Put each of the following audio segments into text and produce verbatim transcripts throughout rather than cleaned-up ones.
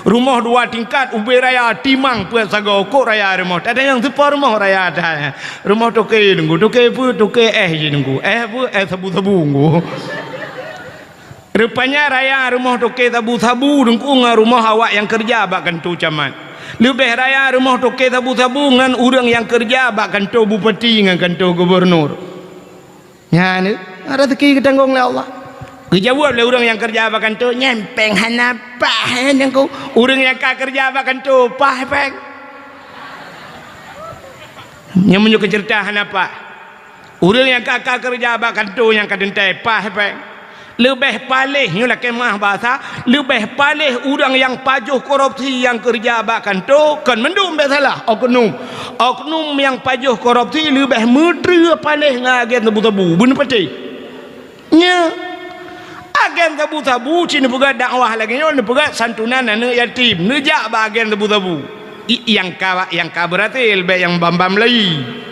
Rumoh dua tingkat, ubé raya, timang peuet sagoe, kok raya rumoh. Tadayang teupo rumoh raya that. Rumoh toke Teungku, toke peue, toke éh jih Teungku. Éh peue, éh sabu-sabu Teungku. Rupanya raya rumoh toke sabu-sabu Teungku ngon rumoh awak nyang keureuja bak kantô camat. Leubeh raya rumoh toke sabu-sabu ngon ureuëng nyang keureuja bak kantô bupati ngon kantô gubunur. Nyan, rezeki geutanggong lé Allah. Geujaweueb lé ureuëng nyang keureuja bak kantô, "Nyan péng hana paih, eh, Teungku." Ureuëng nyang ka keureuja bak kantô, paih péng. Nyan meunyoe keu ceurita hana paih. Ureuëng nyang ka, ka keureuja bak kantô nyang ka teuntée, paih péng. Leubeh paléh, nyoe lakée meuah basa, leubeh paléh ureuëng nyang pajoh korupsi nyang keureuja bak kantô, kon mandum bék salah, oknum. Oknum nyang pajoh korupsi leubeh meutreue paléh ngon agen sabu-sabu, beuneupatéh. Nya, agen sabu-sabu cit neupeugah dakwah lagée nyoe, neupeugah santunan aneuëk yatim, neujak bak agen sabu-sabu. I, nyang ka, nyang ka beurhasil, bék nyang bam-bam lai.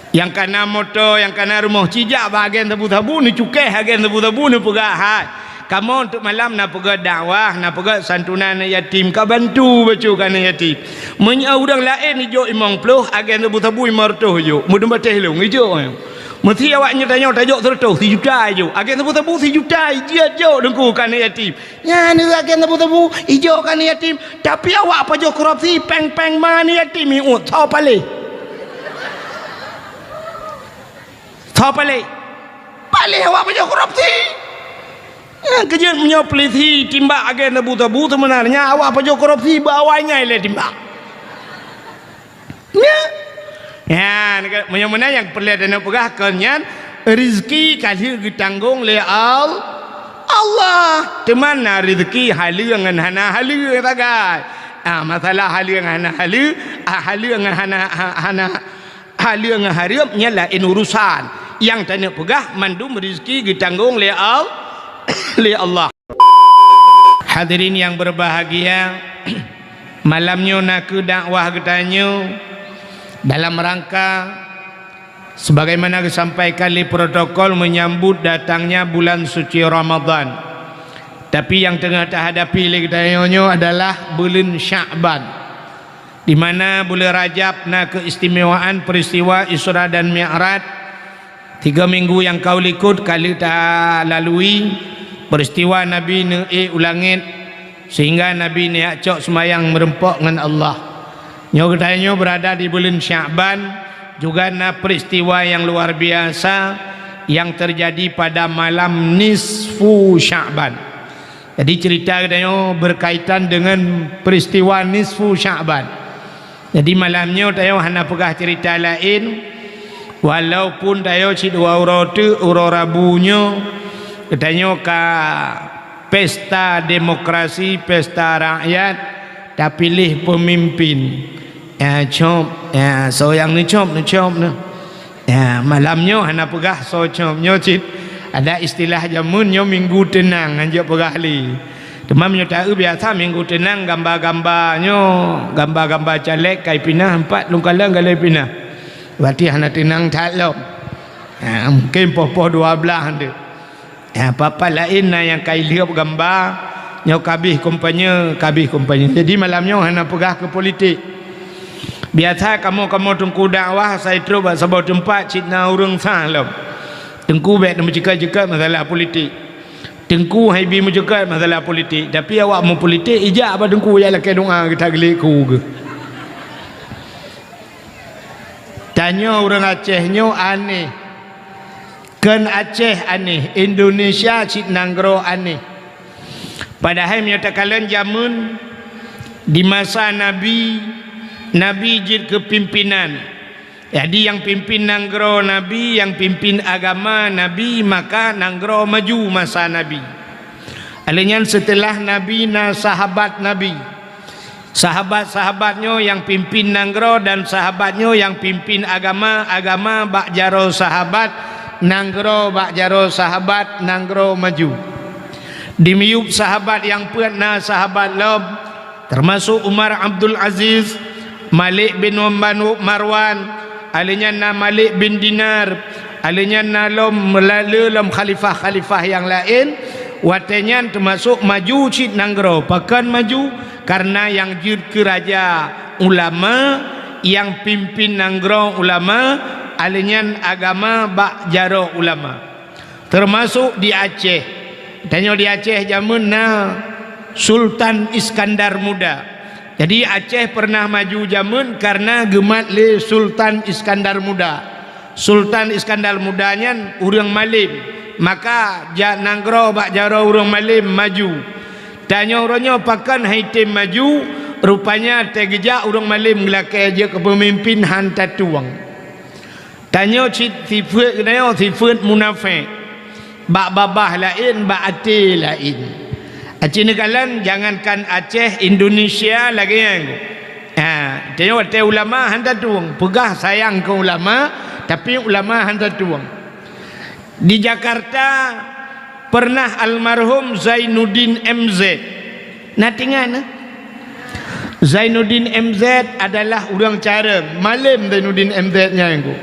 Nyang kana moto, nyang kana rumoh, cijak bak agen sabu-sabu, neucukéh agen sabu-sabu, neupeugah, "Hai, kamoe teuk malam na peugét dakwah, na peugét santunan aneuëk yatim, ka bantu bacut keu aneuëk yatim." Meunyoe ureuëng laén ijok limong ploh, agen sabu-sabu limong reutôh ijok, meudeuh bateh lôn ijok. Meusé awak nyoe tanyoe tajok seureutôh, sijuta ijok. Agen sabu-sabu sijuta ijok, jok Teungku keu aneuëk yatim. Nyan agen sabu-sabu ijok keu aneuëk yatim. Tapi awak pajoh korupsi, péng-péng ma aneuëk yatim iut, soe paléh? Soe paléh? Paléh awak pajoh korupsi. Nyan keujeuet meunyoe polisi timbak agen sabu-sabu, seubeunarnya awak pajoh korupsi beu awai nyan ilée timbak. Nya. Nyan, meunyoe meunan nyang peureulée tanyoe peugah kon nyan, rezeki ka lheueh geutanggong lé Al-, Allah. Teuma na rezeki haleue ngon hana haleue sagai. Ah, masalah haleue ngon hana haleue, ah, haleue ngon hana, ha-, hana, haleue ngon hareuem nyan laén urusan. Nyang tanyoe peugah mandum rezeki geutanggong lé Al-, lé Allah. Hadirin yang berbahagia, malam nyoe na keuh dakwah geutanyoe dalam rangka sebagaimana geusampaikan lé protokol menyambut datangnya bulan suci Ramadan. Tapi nyang teungoh tahadapi lé geutanyoe nyoe adalah buleuen Sya'ban, di mana buleuen Rajab na keistimewaan peristiwa Isra dan Mi'raj. Tiga minggu nyang ka u likot ka lheueh talalui peristiwa Nabi neuék u langét, sehingga Nabi neujak cok seumayang meureumpok ngon Allah. Nyoe geutanyoe berada di buleuen Sya'ban, juga na peristiwa nyang luar biasa nyang terjadi pada malam nisfu Sya'ban. Jadi, cerita geutanyoe berkaitan dengan peristiwa nisfu Sya'ban. Jadi, malam nyoe tanyoe hana peugah cerita laén, walaupun tanyoe cit dua uroe teuk, uroe Rabu nyoe, geutanyoe ka pesta demokrasi, pesta rakyat, tapiléh peumimpin. Ya, cop, ya, soe nyang neucop, neucop nyoe. Ya, malam nyoe hana peugah soe cop, nyoe cit ada istilah jameun nyoe minggu teunang, hanjeuet peugah lé. Teuma meunyoe taeu biasa minggu teunang gamba-gamba nyoe, gamba-gamba caleg kai pinah, empat lungkalang galai pinah. Berarti hana teunang that lom. Ya, mungkin poh-poh dua belas tu. Ya, papa laén na nyang kai lheueh gamba, nyoe kabéh kampanye, kabéh kampanye. Jadi malam nyoe hana peugah keu politik. Biasa kamoe-kamoe teungku dakwah sai trok bak saboh teumpat cit na ureuëng sah lom. Teungku bék neumeuceukat-ceukat masalah politik. Teungku hai bi meuceukat masalah politik, tapi awak meupolitik ijak bak teungku jak lakée doá geuta geulék ku geuh. Tanyoe ureuëng Aceh nyoe aneh. Kon Aceh aneh, Indonesia cit nanggroe aneh. Padahai meunyoe takalon jameun di masa Nabi, Nabi jeuet keu pimpinan. Jadi nyang pimpin nanggroe Nabi, nyang pimpin agama Nabi, maka nanggroe maju masa Nabi. Alheuh nyan seuteulah Nabi na sahabat Nabi. Sahabat-sahabat nyoe nyang pimpin nanggroe dan sahabat nyoe nyang pimpin agama, agama bak jaroe sahabat, nanggroe bak jaroe sahabat, nanggroe maju. Di miyueb sahabat nyang peuet na sahabat lom, teumasok Umar Abdul Aziz, Malik bin Marwan, alheuh nyan na Malik bin Dinar, alheuh nyan na lom meulalu lom khalifah-khalifah nyang laén, Watée nyan teumasok maju cit nanggroe. Pakon maju? Kareuna nyang jeuet keu raja ulama, nyang pimpin nanggroe ulama, ahli nyan agama bak jaroe ulama. Teumasok di Aceh. Tanyoe di Aceh jameun na Sultan Iskandar Muda. Jadi Aceh peureunah maju jameun kareuna geumat lé Sultan Iskandar Muda. Sultan Iskandar Muda nyan ureuëng malém, maka jak nanggroe bak jaroe ureuëng malém maju. Tanyoe uroe nyoe pakon han item maju, rupanya watée geujak ureuëng malém geulakée jeuet keu peumimpin han tatueng. Tanyoe cit sifeuet geutanyoe sifeuet munafék. Bak babah laén, bak até laén. Aci neukalon, jangankan Aceh, Indonesia lagée nyan. Ha, tanyoe watée ulama han tatueng, peugah sayang keu ulama, tapi ulama han tatueng. Di Jakarta pernah almarhum Zainuddin M Z. Na teuingat, na? Zainuddin M Z adalah ureuëng carông, malém Zainuddin M Z nyan ku.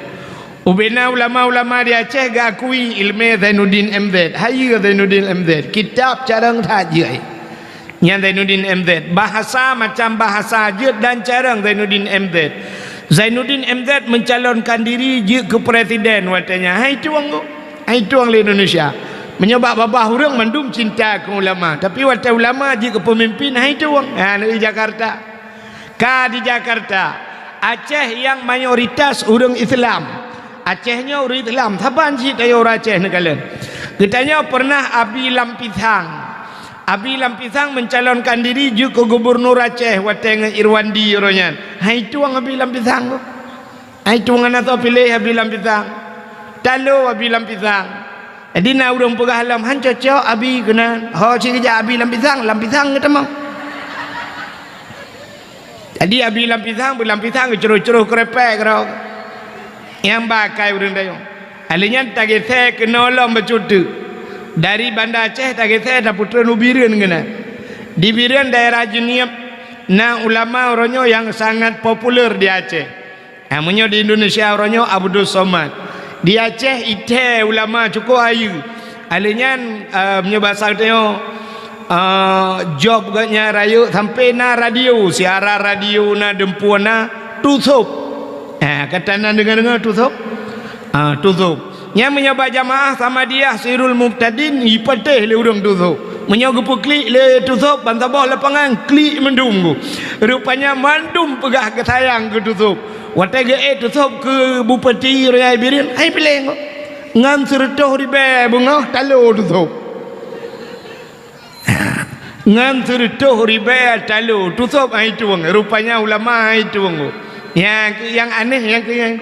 Ubena ulama-ulama di Aceh geuakui iéleumé Zainuddin M Z, hayeue Zainuddin M Z, kitab carông that jeuet. Nyan Zainuddin M Z, bahasa macam bahasa jeuet dan carông Zainuddin M Z. Zainuddin M Z mencalonkan diri jeuet keu presiden watée nyan. Han itueng, han itueng lé Indonesia. Meunyoe bak babah ureuëng mandum cinta keu ulama, tapi watée ulama jeuet keu peumimpin, han itueng. Ha, di Jakarta. Ka di Jakarta, Aceh nyang mayoritas ureuëng Islam. Aceh nyoe ureuëng Islam, saban cit tanyoe ureuëng Aceh neukalon. Geutanyoe pernah Abi Lam Pisang. Abi Lam Pisang mencalonkan diri jeuet keu gubernur Aceh watée ngon Irwandi uroe nyan. Han itueng Abi Lam Pisang tu. Han itueng hana soe piléh Abi Lam Pisang. Talo Abi Lam Pisang. Jadi na ureuëng peugah lom, "Han cocok Abi keunan. Ho cit geujak Abi Lam Pisang, Lam Pisang geutamong." Jadi Abi Lam Pisang, beu Lam Pisang geucroh-croh keureupeuk keudroe. Nyang ba akai ureuëng tanyoe. Ahli nyan tagésé keunoe lom bacut teuk. Dari Banda Aceh tagésé tapeutreun u Bireuen keunan. Di Bireuen daerah Jeunieb na ulama uroe nyoe nyang sangat populer di Aceh. Ha, meunyoe di Indonesia uroe nyoe Abdul Somad. Di Aceh ithée ulama cukôp hayeue. Ahli nyan, eh, meunyoe basa geutanyoe, eh, job geuhnyan rayeuk sampoe na radio, siaran radio na, deumpue na, Tusôb. Ha, ka tanan deungoe-deungoe Tusôb? Ha, Tusôb. Nyan meunyoe bak jamaah Samadiyah Sirul Mubtadin, jipatéh lé ureuëng Tusôb. Meunyoe geupeuklik lé Tusôb, ban saboh lapangan, klik mandum ku. Rupanya mandum peugah geusayang keu Tusôb. Watée geuék Tusôb keu bupati raya Bireuen, han ipiléh ku. Ngon seureutôh ribée beungoh talo Tusôb. Ngon seureutôh ribée talo, Tusôb han itueng, rupanya ulama han itueng. Nyang, nyang aneh, nyang keu nyang.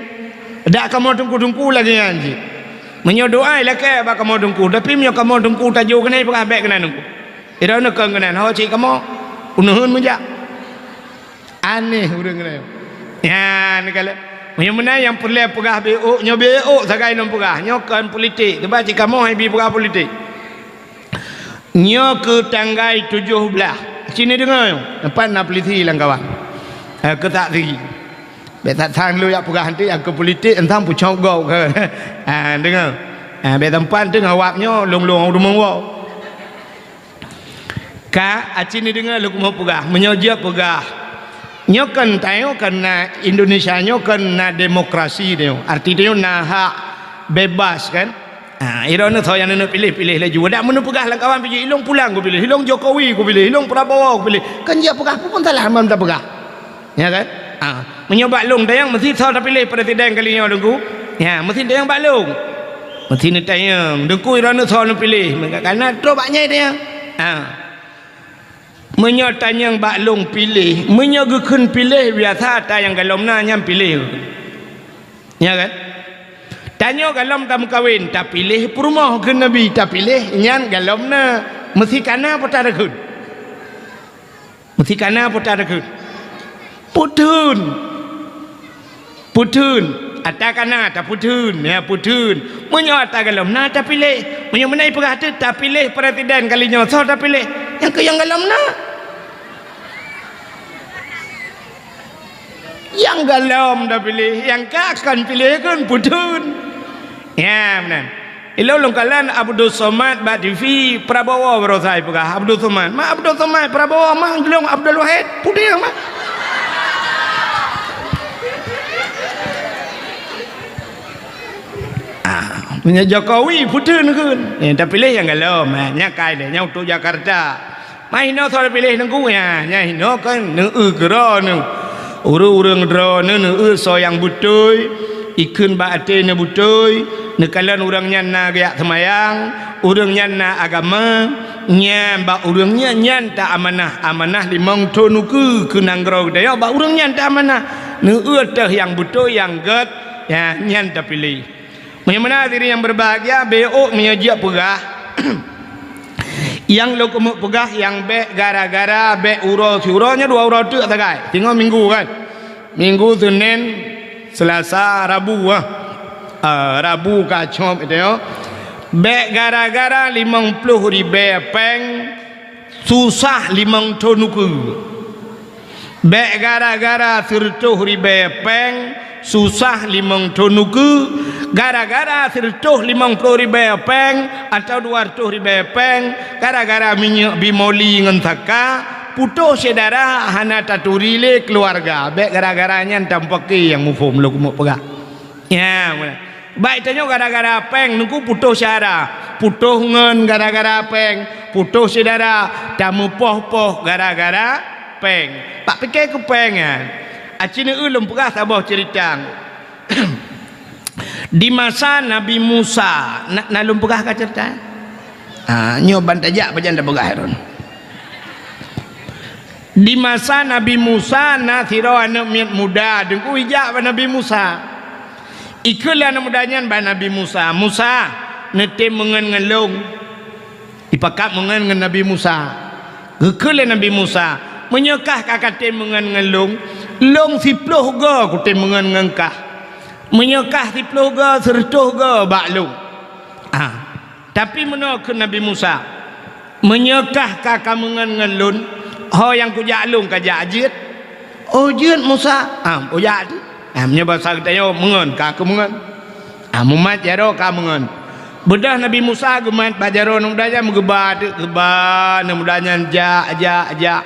Dak kamoe teungku-teungku lagée nyan cit. Meunyoe doá ilakée bak kamoe teungku, tapi meunyoe kamoe teungku tajok keunan, peugah bék keunan teungku. Droeneuh kon keunan, ho cit kamoe, uneuen meujak. Aneh ureuëng keunan. Nyan, neukalon. Meunyoe meunan nyang peureulée peugah bék ôk, nyoe bék ôk sagai lôn peugah. Nyoe kon politik, teuba cit kamoe han ibi peugah politik. Nyoe keu tanggai tujoh blaih. Cit neudeungoe nyoe, teumpat na polisi lam kawan. Eh, keu saksi. Bék that-that lôn jak peugah nanti, nyang keu politik, entang pucok gob keu. Ah, deungoe. Ah, bék teumpat teungoh awak nyoe, lôn-lôn u rumoh woe. Ka, aci neudeungoe lôn keumoe peugah. Meunyoe jeuet peugah. Nyoe kan tanyoe kan na Indonesia nyoe kan na demokrasi nyoe. Arti nyoe na hak bebas kan. Ha, droeneuh soe nyang neuneuk piléh, piléh laju. Dak meuneuh peugah lam kawan pijih, ilong pulang kupiléh, ilong Jokowi kupiléh, ilong Prabowo kupiléh. Kan jeuet peugah, peue pun salah man tapeugah. Ya kan? Ha, meunyoe bak lôn tayang meusti soe tapiléh presiden kali nyoe teungku. Ya, meusti tayang bak lôn. Meusti neutanyong, teungku droeneuh soe neupiléh. Karena trok bak nyai tayang. Ha. Meunyoe tanyong bak lôn piléh, meunyoe geukheun piléh biasa ata nyang golom na nyan piléh. Ya kan? Tanyoe golom tameukawen, tapiléh peurumoh keu Nabi, tapiléh nyan golom na, meusti kana peue tareukheun. Meusti kana peue tareukheun. Peutheun. Peutheun. Ata kana tapeutheun, ya peutheun. Meunyoe ata golom na tapiléh. Meunyoe meunan peugah teuk tapiléh presiden kali nyoe soe tapiléh. Nyang keu nyang golom na. Nyang golom tapiléh, nyang ka akan piléh kan peutheun. Ya, meunan. Ilôn lôn kalon Abdul Somad bak T V, Prabowo baroesa jipeugah Abdul Somad. Mak Abdul Somad, Prabowo, mak geulong Abdul Wahid, peue dia mak? Ah, meunyoe Jokowi, peue dia neukheun? Eh, tapiléh nyang gohlom, eh, nyan kai lé, nyan untuk Jakarta. Mah hinoe soe piléh Teungku, nyan, nyan hinoe kan neueu keudroe neuh. Ureuëng-ureuëng droeneuh neueu soe nyang beutôi, ikheun bak até neuh beutôi, neukalon ureuëng nyan na geujak seumayang, ureuëng nyan na agama, nyan bak ureuëng nyan, nyan ta amanah, amanah limong thon ukeue keu nanggroe geutanyoe bak ureuëng nyan ta amanah. Neueu teuh nyang beutôi, nyang gét, nyan, nyan tapiléh. Meunyoe meunan hadirin yang berbahagia, bék meunyoe jeuet peugah, nyang lôn keumeuk peugah nyang bék gara-gara bék uroe siuroe nyoe dua uroe teuk sagai. Singoh minggu kan? Minggu, Senin, Selasa, Rabu, ah. Ah, Rabu ka cop itu ya. Bék gara-gara limong ploh ribée péng, susah limong thon ukeue. Bék gara-gara sireutôh ribée péng, susah limong thon ukeue, gara-gara sireutôh limong ploh ribée péng atawa dua reutôh ribée péng, gara-gara minyeuk bimoli ngon saka, putôh syedara hana taturi lé keuluwarga. Bék gara-gara nyan tampôke nyang muphom lôn keumeuk peugah. Ya, meunan. Baik tanyoe gara-gara péng, Teungku, putôh syedara, putôh ngon gara-gara péng, putôh syedara, tameupoh-poh gara-gara péng. Bak pike keu péng nyan. Aci neueu lôn peugah saboh ceurita. Di masa Nabi Musa, na, na lôn peugah ka ceurita? Ha, nyoe ban tajak pajan tapeugah droen. Di masa Nabi Musa na sidroe aneuëk miet muda, Teungku, ijak bak Nabi Musa. Ikheun lé aneuëk muda nyan bak Nabi Musa, "Musa, neutem meungon ngon lôn." Ipakat meungon ngon Nabi Musa. Geukheun lé Nabi Musa, "Meunyoe kah ka katem meungon ngon lôn, lôn siploh goe kutem meungon ngon kah. Meunyoe kah siploh goe, sireutôh goe bak lôn." Ah. Tapi meunoe kheun Nabi Musa, "Meunyoe kah ka kameungon ngon lôn, ho nyang kujak lôn kajak jeuet?" "Oh, jeuet Musa." "Ah, kujak tu." Ah, meunyoe basa geutanyoe meungon, ka keumeungon. Ah, mumat jaroe ka meungon. Beudôh Nabi Musa geumat bak jaroe aneuëk muda nyan, meugeuba teuk geuba aneuëk muda nyan jak, jak, jak.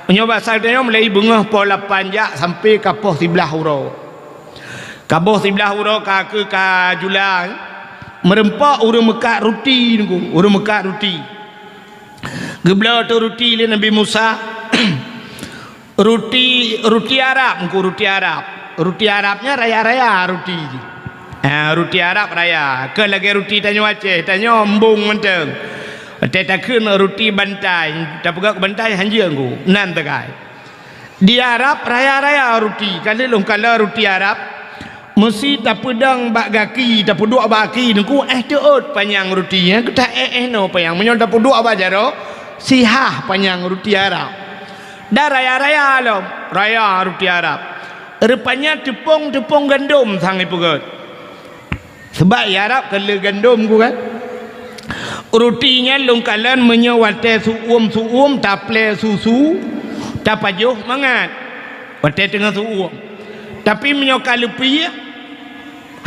Meunyoe basa geutanyoe mulai beungoh poh lapan jak sampai ka poh siblaih uroe. Ka poh siblaih uroe ka keu ka jula, meureumpok ureuëng meukat ruti Teungku, ureuëng meukat ruti. Geubloe teuk ruti lé Nabi Musa. Ruti, ruti Arab Teungku, ruti Arab. Ruti Arab nyan raya-raya ruti. Ha, ruti Arab raya. Kon lagée ruti tanyoe Aceh, tanyoe embong mantong. Watée takheun ruti bantai, tapeugah bantai hanjeuet Teungku. Nan tagai. Di Arab raya-raya ruti, ka lheueh lôn kalon ruti Arab, meusi tapeudong bak gaki, tapeuduek bak gaki Teungku, éh teuôt panyang ruti nyan, keu ta éh-éh noe panyang. Meunyoe tapeuduek bak jaroe, sihah panyang ruti Arab. Dan raya-raya lom, raya ruti Arab. Rupanya teupông-teupông gandom sang ipeugét. Sabab i Arab ka le gandom ku kan. Ruti nyan lôn kalon meunyoe watée su'uem-su'uem taplé susu, tapajoh mangat. Watée teungoh su'uem. Tapi meunyoe ka leupie,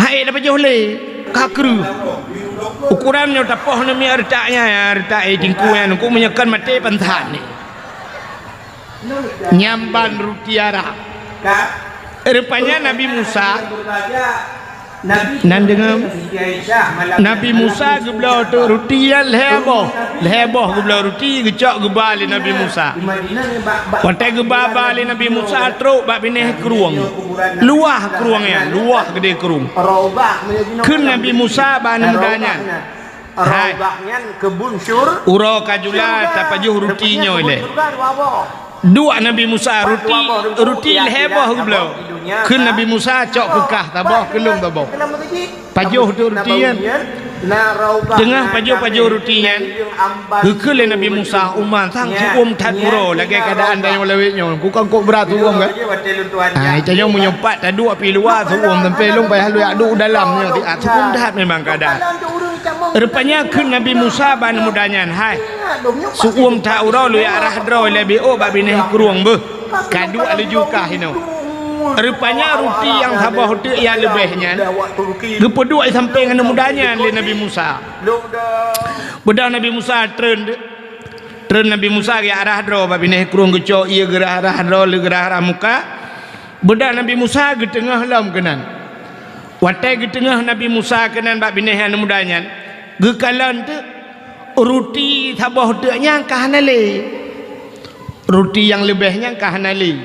han ék tapajoh lé, ka kreueh. Ukuran nyoe tapoh namiet reutak nyan, reutak, eh, jingku nyan, ku meunyoe kon maté pansan ni. Nyan ban ruti Arab. Rupanya Nabi Musa, nan deungoe, Nabi Musa geubloe teuk ruti nyan lhée boh. Lhée boh geubloe ruti, geucok geuba lé Nabi Musa. Watée geuba-ba lé Nabi Musa, trok bak binéh krueng. Luwah krueng nyan, luwah geudée krueng. Kheun Nabi Musa bak aneuëk muda nyan, "Hai, uroe ka jula tapajoh ruti nyoe ilée." Duek Nabi Musa, ruti, ruti lhée boh geubloe. Kheun Nabi Musa, "Cok keu kah saboh, keu lôn saboh." Pajoh teuk ruti nyan. Teungoh pajoh-pajoh ruti nyan, geukheun lé Nabi Musa, "Uma, sang su'uem that uroe lagée keuadaan tanyoe lawét nyoe. Ku kan kok brat su'uem kan?" Hai, tanyoe meunyoe pat taduek pih luwa su'uem sampoe lôn payah lôn jak duek dalam nyoe siat. Su'uem that memang keuadaan. Rupanya kheun Nabi Musa bak aneuëk muda nyan, "Hai, su'uem that uroe lôn jak rhah droe ilée beuh bak binéh krueng beuh. Kaduek laju kah inoe." Rupanya ruti nyang saboh teuk nyang leubeh nyan geupeuduek di sampéng aneuk muda nyan lé Nabi Musa. Beudôh Nabi Musa treun, treun Nabi Musa geujak rhah droe bak binéh krueng, geucok ié geurhah-rhah droe, lé geurhah-rhah muka. Beudôh Nabi Musa geuteungoh lom keunan. Watée geuteungoh Nabi Musa keunan bak binéh aneuk muda nyan, geukalon teuk ruti saboh teuk nyan ka hana lé. Ruti nyang leubeh nyan ka hana lé.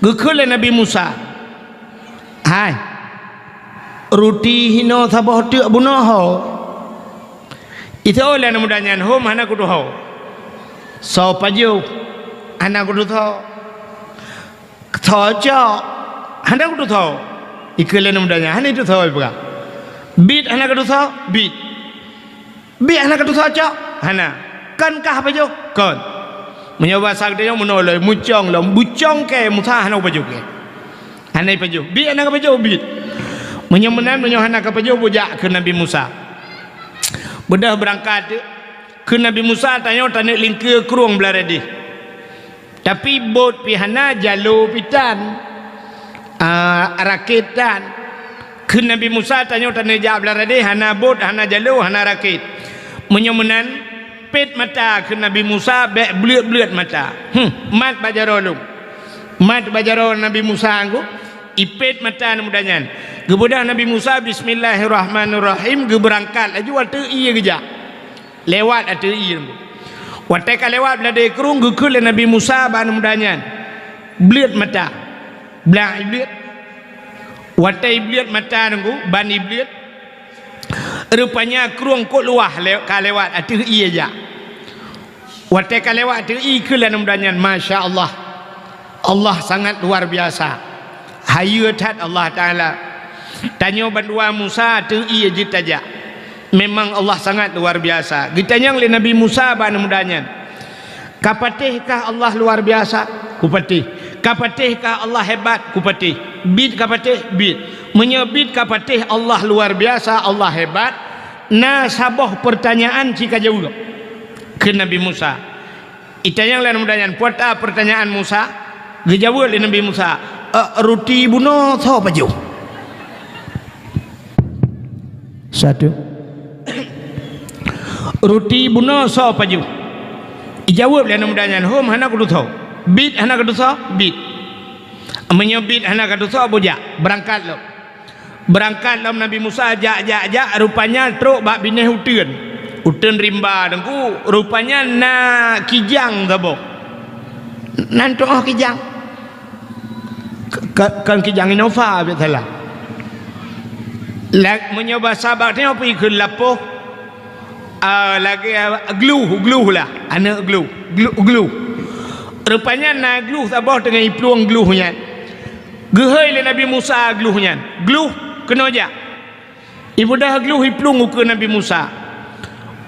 Geukheun lé Nabi Musa, "Hai, ruti hinoe saboh teuk bunoe ho?" Iteu'oh lé aneuk muda nyan, "Hom, hana kutuho." "Soe pajoh?" "Hana kutuho." "Soe cok?" "Hana kutuho." Ikheun lé aneuk muda nyan, "Hana tuho," ipeugah. "Biet hana kutuho?" "Biet." "Biet hana kutuho cok?" "Hana." "Kon kah pajoh?" "Kon." Meunyoe basa geutanyoe meunoe lom, mucong lom, bucong kée Musa hana pajoh kée. Hana pajoh. "Biet hana kapajoh?" "Biet." "Meunyoe meunan, meunyoe hana kapajoh, bujak," kheun Nabi Musa. Beudôh beurangkat, kheun Nabi Musa, "Tanyoe taneuk lingkeue krueng Blaradeh. Tapi bot pih hana, jalo pih tan, ah, rakét tan." Kheun Nabi Musa, "Tanyoe taneuk jak Blaradeh, hana bot, hana jalo, hana rakét. Meunyoe meunan, pét mata," kheun Nabi Musa, "bék bleuet-bleuet mata." "Hmm, mat bak jaroe lôn." Mat bak jaroe Nabi Musa nyan, ipét mata aneuk muda nyan. Geubeudôh Nabi Musa, "Bismillahirrahmanirrahim," geubeurangkat laju ateueh ié geujak. Lewat ateueh ié. Watée ka lewat Blaradeh krueng, geukheun lé Nabi Musa bak aneuk muda nyan, "Bleuet mata." Blang ibleuet. Watée ibleuet mata nunggu, ban ibleuet, rupanya krueng kot luwah le-, ka lewat ateueh ié jak. Watée ka lewat ateueh ié, kheun lé aneuk muda nyan, "Masya Allah. Allah sangat luar biasa. Hayeue that Allah Taala. Tanyoe bandua Musa ateueh ié jeuet tajak. Memang Allah sangat luar biasa." Geutanyong lé Nabi Musa bak aneuk muda nyan, "Kapatéh kah Allah luar biasa?" "Kupatéh." "Kapatéh kah Allah hebat?" "Kupatéh." "Biet kapatéh?" "Biet." "Meunyoe biet kapatéh Allah luar biasa, Allah hebat, na saboh peurtanyaan ci kajaweueb," kheun Nabi Musa. Itanyong lé aneuk muda nyan, "Peue ta peurtanyaan Musa?" Geujaweueb lé Nabi Musa, "Eh, ruti bunoe soe pajoh?" Satu. "Ruti bunoe soe pajoh?" Ijaweueb lé aneuk muda nyan, "Hom, hana kutusoe." "Biet hana katusoe?" "Biet." "Meunyoe biet hana katusoe, bujak, beurangkat lom." Beurangkat lom Nabi Musa, jak, jak, jak, rupanya trok bak binéh uteuen. Uteuen rimba teungku, rupanya na kijang saboh. Nan tu'oh kijang. Ke-, ke-, kon kijang Innova, biasalah. La-, meunyoe basa bak tanyoe pih kheun lapoh, ah, lagée, ah, gluh, gluh lah. Aneuk gluh, gluh, gluh. Rupanya na gluh saboh teungoh iplueng gluh nyan. Geuhôi lé Nabi Musa gluh nyan, "Gluh, keunoe jak." Ibeudôh gluh iplueng ukeue Nabi Musa.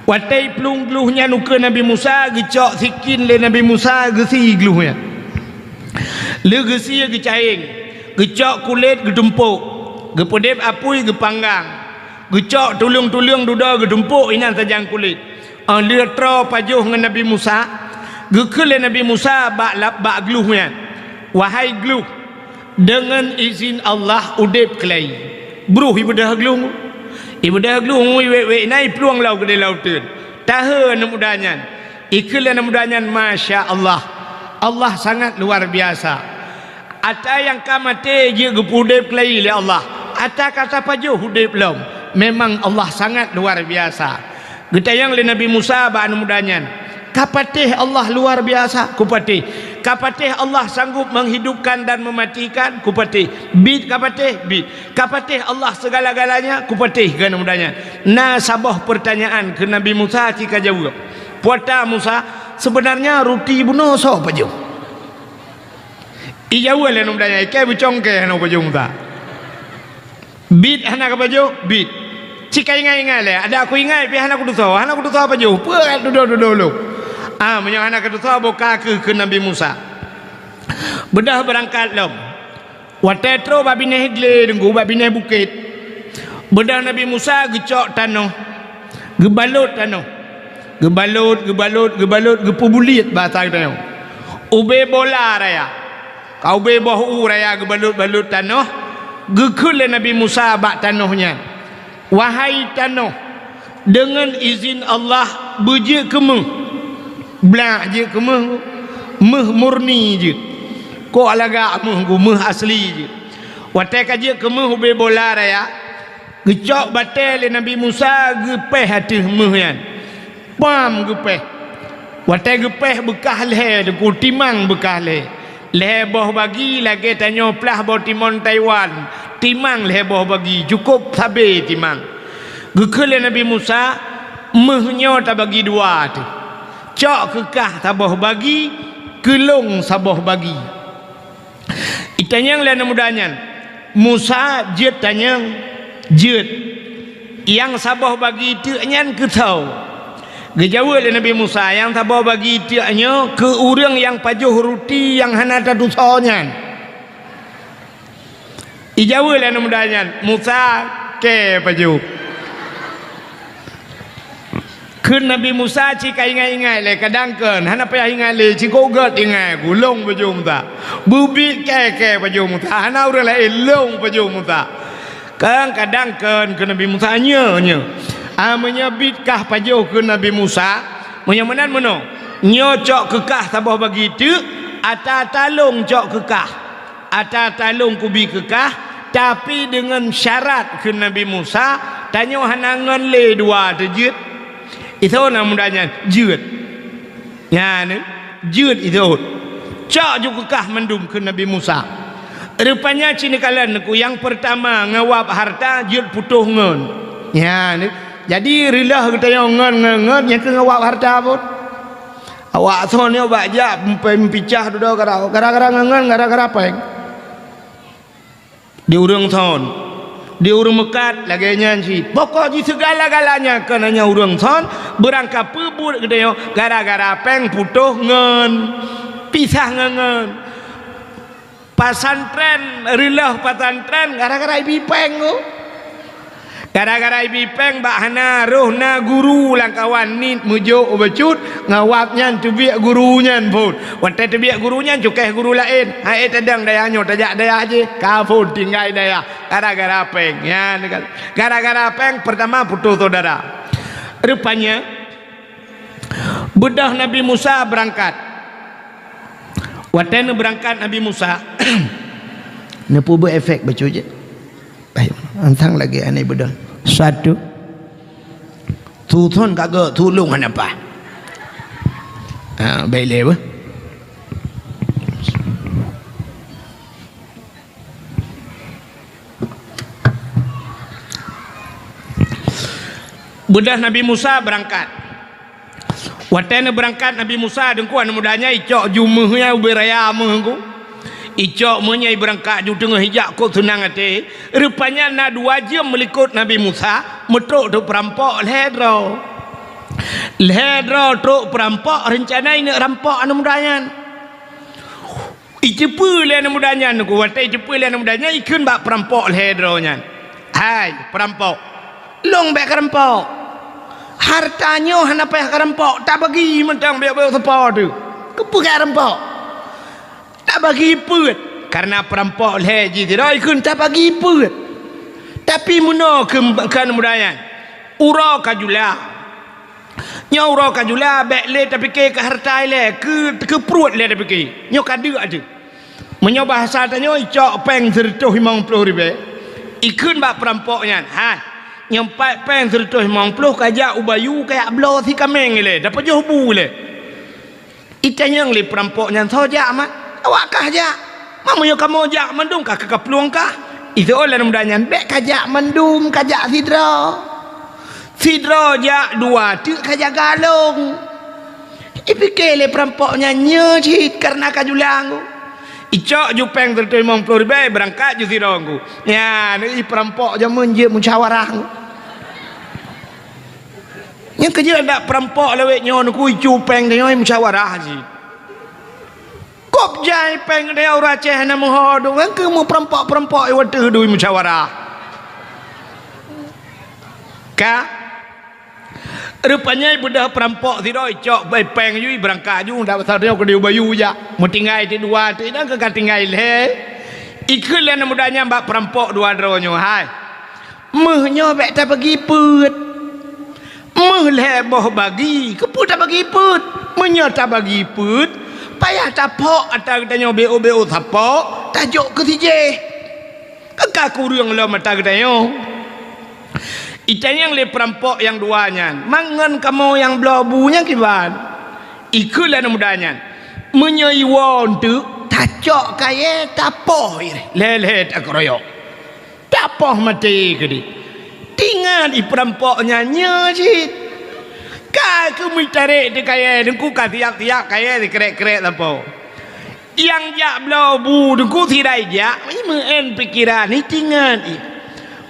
Watée iplueng gluh nyan ukeue Nabi Musa, geucok sikin lé Nabi Musa geusie gluh nyan. Lheueh geusie geucayeng, geucok kulét geutumpok, geupeudeb apui geupanggang, geucok tuleueng-tuleueng dudoe geutumpok inan sajan kulét. Óh lheueh troe pajoh ngon Nabi Musa, geukheun lé Nabi Musa bak lab-, bak gluh nyan, "Wahai gluh, deungon izin Allah udeb keulai." Bruh ibeudôh gluh. Ibeudôh gluh, iwék-wék na iplueng lam keudée lauteuen. Tahô aneuk muda nyan. Ikheun lé aneuk muda nyan, "Masya Allah. Allah sangat luar biasa. Ata nyang ka maté jeuet geupeuudeb keulai lé Allah. Ata ka tapajoh udeb lom. Memang Allah sangat luar biasa." Geutanyong lé Nabi Musa bak aneuk muda nyan, "Kapatéh Allah luar biasa?" "Kupatéh." "Kapatéh Allah sanggup menghidupkan dan mematikan?" "Kupatéh." "Biet kapatéh?" "Biet." "Kapatéh Allah segala-galanya?" "Kupatéh," kheun aneuk muda nyan. Na saboh peurtanyaan keu Nabi Musa ci kajaweueb. "Peue ta Musa, seubeunarnya ruti bunoe soe pajoh?" Ijaweueb lé aneuk muda nyan, "Ikée beucongkée hana pajoh Musa." "Biet hana kapajoh?" "Biet." "Ci ka ingat-ingat lé, adak kuingat pih hana kutusoe, hana kutusoe pajoh. Peue dudoe-dudoe lôn?" "Ah, meunyoe hana katusoe, boh ka kheueh," kheun Nabi Musa. Beudôh beurangkat lom. Watée trok bak binéh glé teungku, bak binéh bukét, beudôh Nabi Musa geucok tanoh, geubalot tanoh, geubalot, geubalot, geubalot, geupeubuliet basa geutanyoe. Ubé bola raya. Ka ubé boh u raya geubalot-balot tanoh, geukheun lé Nabi Musa bak tanoh nyan, "Wahai tanoh, deungon izin Allah, beujeuet keu méuh." Blak jeuet keu méuh, méuh murni jeuet. Kok lagak méuh gu, méuh asli jeuet. Watée ka jeuet keu méuh ubé bola raya, geucok batée lé Nabi Musa geupéh ateueh méuh nyan. Pam geupéh. Watée geupéh beukah lhée, Teungku, timang beukah lhée. Lhée boh bagi lagée tanyoe plah boh timon Taiwan. Timang lhée boh bagi, cukôp sabé timang. Geukheun lé Nabi Musa, "Méuh nyoe tabagi dua teuh. Cok keu kah saboh bagi, keu lôn saboh bagi." Itanyong lé aneuk muda nyan, "Musa, jeuet tanyong?" "Jeuet." "Nyang saboh bagi teuk nyan keu soe?" Geujaweueb lé Nabi Musa, "Nyang saboh bagi teuk nyoe keu ureuëng nyang pajoh ruti nyang hana tatusoe nyan." Ijaweueb lé aneuk muda nyan, "Musa, kée pajoh." Kheun Nabi Musa cit ka ingat-ingat lé, kadang kheun, "Hana payah ingat lé, cukôp gét ingat, lôn pajoh Musa." Beubiet kée-kée pajoh Musa, hana ureuëng laén, "Lôn pajoh Musa." Kheun kadang kheun keu Nabi Musa, "Nyoe, nyoe. Ah, meunyoe biet kah pajoh," kheun Nabi Musa, "meunyoe meunan meunoe, nyoe cok keu kah saboh bagi teuk, ata-ata lôn cok keu kah." Ata-ata lôn kubi keu kah, tapi deungon syarat, kheun Nabi Musa, tanyoe hana ngon lé dua teuh jeuet. Isoe aneuk muda nyan, "Jeuet." Nyan, jeuet isoe. "Cok ju keu kah mandum," kheun Nabi Musa. Rupanya cit neukalon Teungku, nyang peurtama ngawab harta jeuet putôh ngon. Nyan, jadi reuloh geutanyoe ngon, ngon, ngon, nyang keu ngawab harta pun. Awak soe nyoe bak jak mpe-, mpicah dudoe gara-, gara-gara ngon-ngon, gara-gara péng. Di ureuëng thon, di ureuëng meukat lagée nyan cit. Pokok jih seugala-galanya keu na nyang ureuëng thon, beurangkat peubuet geutanyoe gara-gara péng putôh ngon, pisah ngon-ngon. Pesantren, reuloh pesantren gara-gara ibi péng tu. Gara-gara ibi péng bak hana roh na guru lam kawan nit meujok bacut, ngawab nyan teubiet guru nyan phon. Watée teubiet guru nyan cukéh guru laén, hai tadong dayah nyoe tajak dayah jih, ka phon tinggai dayah gara-gara péng. Nyan, gara-gara péng peurtama putôh syedara. Rupanya beudôh Nabi Musa beurangkat. Watée neubeurangkat Nabi Musa, neupeubuet efek bacut jih. Baik, antang lagée aneuk beudôh. Satu. Tuthon kagok tulông hana paih. Ha, baik lé beuh. Beudôh Nabi Musa beurangkat. Watée neubeurangkat Nabi Musa, Teungku, aneuk muda nyan icok ju méuh nyan ubé raya méuh Teungku. Icok méuh nyan ibeurangkat ju teungoh ijak kok seunang até. Rupanya na dua jeuem meulikot Nabi Musa, meutrok trok peurampok lhée droe. Lhée droe trok peurampok, reuncana ineuk rampok aneuk muda nyan. Iceupeue lé aneuk muda nyan, Teungku, watée iceupeue lé aneuk muda nyan, ikheun bak peurampok lhée droe nyan, "Hai peurampok, lôn bék karampok. Hareuta nyoe hana payah karampok, tabagi mantong bék-bék sapo teuh. Keupeue karampok? Tabagi peuet." Kareuna peurampok lhée jih sidroe ikheun, "Tabagi peuet." Tapi meunoe keu, keu aneuk muda nyan, uroe ka jula. Nyoe uroe ka jula, bék lé tapike keu hareuta ilée, keu, keu pruet lé tapike. Nyoe ka deuk teuh. Meunyoe bahasa tanyoe, icok péng sireutôh limong ploh ribée, ikheun bak peurampok nyan, "Hai, nyoe pat péng sireutôh limong ploh kajak u bayu kajak bloe si kaméng ilée, dapajoh bu ilée." Itanyong lé peurampok nyan, "Soe jak mat?" "Awak kah jak." "Meunyoe kamoe jak mandum, ka keu kaplueng kah?" Iseuôt lé aneuk muda nyan, "Bék kajak mandum, kajak sidroe. Sidroe jak, dua teuk kajaga lôn." Ipike lé peurampok nyan, "Nyoe cit kareuna ka jula Teungku." Icok ju péng sireutôh limong ploh ribée, beurangkat ju sidroe Teungku. Nyan, i peurampok jameun jeuet musyawarah Teungku. Nyang keujeuet dak peurampok lawét nyoe Teungku, icu péng tanyoe musyawarah jih. Kop jai péng tanyoe ureueng Aceh hana meuho dong, nyang keu meupeurampok-peurampok i wateuh dui musyawarah. Ka? Rupanya beudôh peurampok sidroe icok bai péng ju, ibeurangkat ju, dak pasal tanyoe keudeh bayu jak. Meutinggai teuk dua teuk, dan ka tinggai lhèe. Ikheun lé aneuk muda nyan bak peurampok dua droe nyoe, "Hai, meuh nyoe bèk tabagi peuet. Meuh lhèe boh bagi, keupeue tabagi peuet? Meunyoe tabagi peuet, payah tapok atra geutanyoe bèk-bèk sapo, tajok keu sijéh. Ka kureueng lom atra geutanyoe." Itanyong lé peurampok nyang dua nyan, "Mangat kamoe nyang bloe bu nyan kiban?" Ikheun lé aneuk muda nyan, "Meunyoe iwoe eunteuk, tacok kayèe tapoh lhèe-lhèe takeurôyok. Tapoh maté keudéh." Tingat i peurampok nyan nyoe cit. Ka keuh meutarek teuk kayèe, teungku ka siap-siap kayèe sikrek-krek sapo. Nyang jak bloe bu teungku sidai jak, meu'en pikeran, itingat i.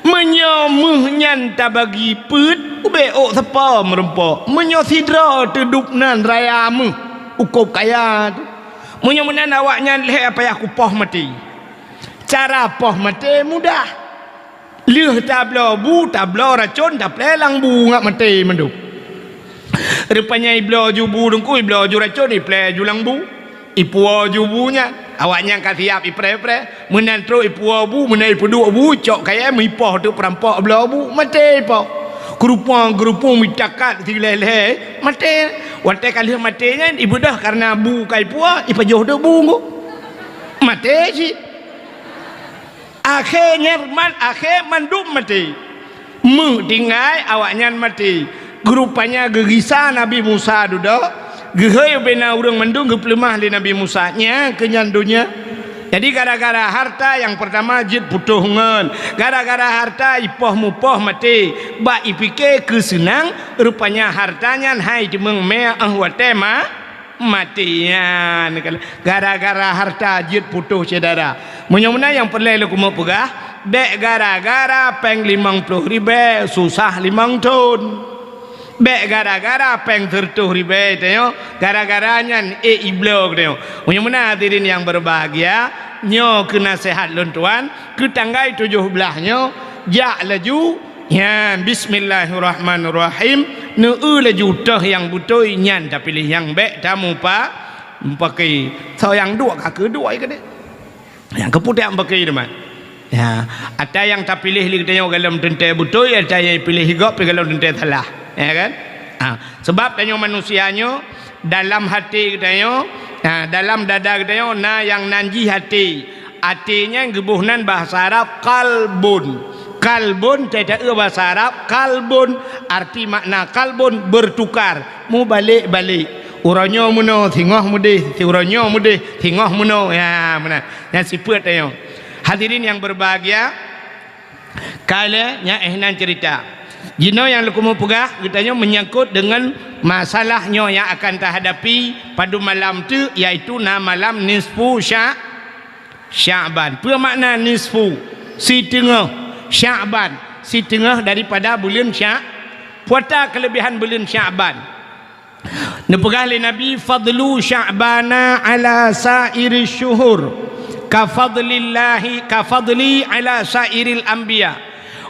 Meunyoe meuh nyan tabagi peuet, ubé ôk sapo meurumpok. Meunyoe sidroe teudub nan raya meuh, ukôb kaya tu. Meunyoe meunan awaknyan lhèe payah kupoh maté. Cara poh maté mudah. Lheueh tabloe bu, tabloe racôn, taplè lam bu ngat maté mandum. Rupanya ibloe ju bu teungku, ibloe ju racôn, iplè ju lam bu. Ipuwoe ju bu nyan. Awaknyan ka siap ipreh-preh. Meunan trok ipuwoe bu, meunan ipeuduek bu, cok kayèe meuipoh teuk peurampok bloe bu, maté ipoh. Keurupang-keurupung meuitakat silhèe-lhèe, maté. Watèe ka lheueh maté nyan, ibeudôh kareuna bu ka ipuwoe, ipajoh teuk bu ngon. Maté cit. Akhé nyan man, akhé mandum maté. Meuh tinggai awaknyan maté. Rupanya geugisa Nabi Musa dudoe, geuhôi ubé na ureueng mandum geupeuleumah lé Nabi Musa. Nyan keuh nyan donya. Jadi gara-gara harta nyang peurtama jeuet putôh ngon. Gara-gara harta ipoh mupoh maté. Bak ipike keu seunang, rupanya harta nyan hai teumeung mé 'oh watèe ma- maté nyan. Gara-gara harta jeuet putôh syedara. Meunyoe meunan nyang peureulèe lôn keumeung peugah, bèk gara-gara péng limong ploh ribèe susah limong thon. Bèk gara-gara péng sireutôh ribèe tanyoe, gara-gara nyan ék ibloe tanyoe. Meunyoe meunan hadirin nyang berbahagia, nyoe keuh naseuhat lôn tuan, keu tanggai tujoh blaih nyoe, jak laju Nyan, bismillahirrahmanirrahim. Neu-eu laju toh nyang beutôi nyan tapiléh, nyang bèk tamupa-, mupakè. Soe nyang duek ka keuduek ai keudéh. Nyang keupeue tak mupakè teuma. Ya, ata nyang tapiléh lé geutanyoe golom teuntèe beutôi, ata nyang piléh gob pih golom teuntèe salah. Ya kan? Ha, sabab tanyoe manusia nyoe dalam até geutanyoe, ha, dalam dada geutanyoe na nyang nan jih até. Até nyan geuboh nan bahasa Arab qalbun. Qalbun, teuta eu bahasa Arab, qalbun, arti makna qalbun, bertukar, mubalek-balek. Uroe nyoe meunoe, singoh meudeh, uroe nyoe meudeh, singoh meunoe. Ya, meunan. Nyan sifeuet tanyoe. Hadirin yang berbahagia, Ka lheueh nyan, eh, nan cerita. Jinoe nyang lôn keumeung peugah, geutanyoe menyangkut dengan masalah nyoe nyang akan tahadapi padum malam teuk, yaitu na malam nisfu Sya-, Sya'ban. Peue makna nisfu? Siteungoh Sya'ban, siteungoh daripada buleuen Sya-, peue ata keulebihan buleuen Sya'ban? Neupeugah lé Nabi, "Fadlu Sya'bana ala sa'iri syuhur, ka fadlillahi, ka fadli ala sa'iril anbiya,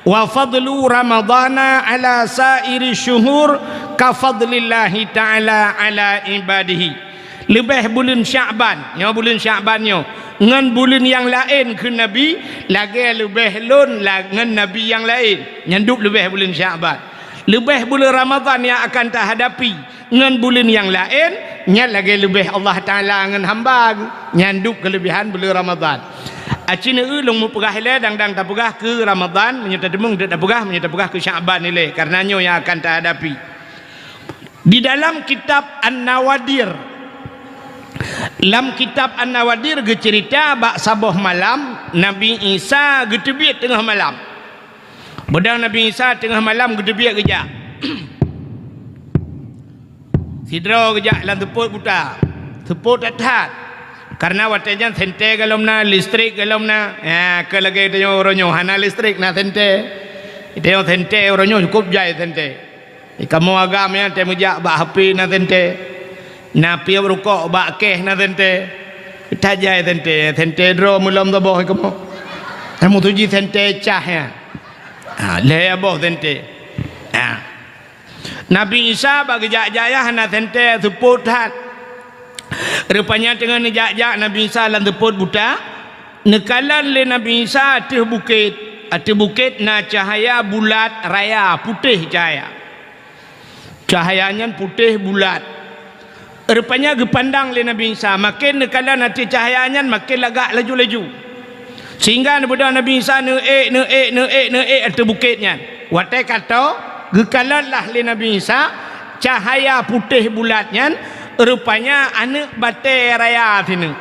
wa fadlu Ramadana ala sa'iri syuhur, ka fadlillahi ta'ala ala ibadihi." Leubeh buleuen Sya'ban, nyoe buleuen Sya'ban nyoe, ngon buleuen nyang laén kheun Nabi, lagèe leubeh lôn la-, ngon nabi nyang laén, nyan dub leubeh buleuen Sya'ban. Leubeh buleuen Ramadhan nyang akan tahadapi ngon buleuen nyang laén, nyan lagèe leubeh Allah Taala ngon hamba geuh, nyan dub keulebihan buleuen Ramadhan. Aci neu-eu lôn meupeugah ilèe dang-dang tapeugah keu Ramadhan, meunyoe tateumeung deuek tapeugah, meunyoe tapeugah keu Sya'ban ilèe, kareuna nyoe nyang akan tahadapi. Di dalam kitab An-Nawadir, lam kitab An-Nawadir geuceurita bak saboh malam Nabi Isa geuteubiet teungoh malam. Beudang Nabi Isa teungoh malam geuteubiet geujak. Sidroe geujak lam seupôt buta, seupôt that-that. Kareuna watèe nyan senter golom na, listrik golom na. Ya, keu lagèe tanyoe uroe nyoe hana listrik, na senter. Tanyoe senter uroe nyoe cukôp jai senter. Di kamoe agam nyan teumeujak bak HP na senter. Na piep rukok bak kèh na senter. Tajai senter, senter droe meulom saboh di kamoe. Kamoe tuji senter cah nyan. Ha, lhèe boh senter. Ha. Nabi Isa bak geujak-jak nyan hana seuntée seupôt that. Rupanya teungoh neujak-jak Nabi Isa lam seupôt buta, neukalon lé Nabi Isa ateueh bukét. Ateueh bukét na cahya bulat raya, putéh cahya. Cahya nyan putéh bulat. Rupanya geupandang lé Nabi Isa, maken neukalon ateueh cahya nyan maken lagak laju-laju. Sehingga neubeudôh Nabi Isa neuék, neuék, neuék, neuék ateueh bukét nyan. Watée ka toe, geukalon lah lé Nabi Isa cahya putéh bulat nyan, rupanya aneuëk batée raya sineuk.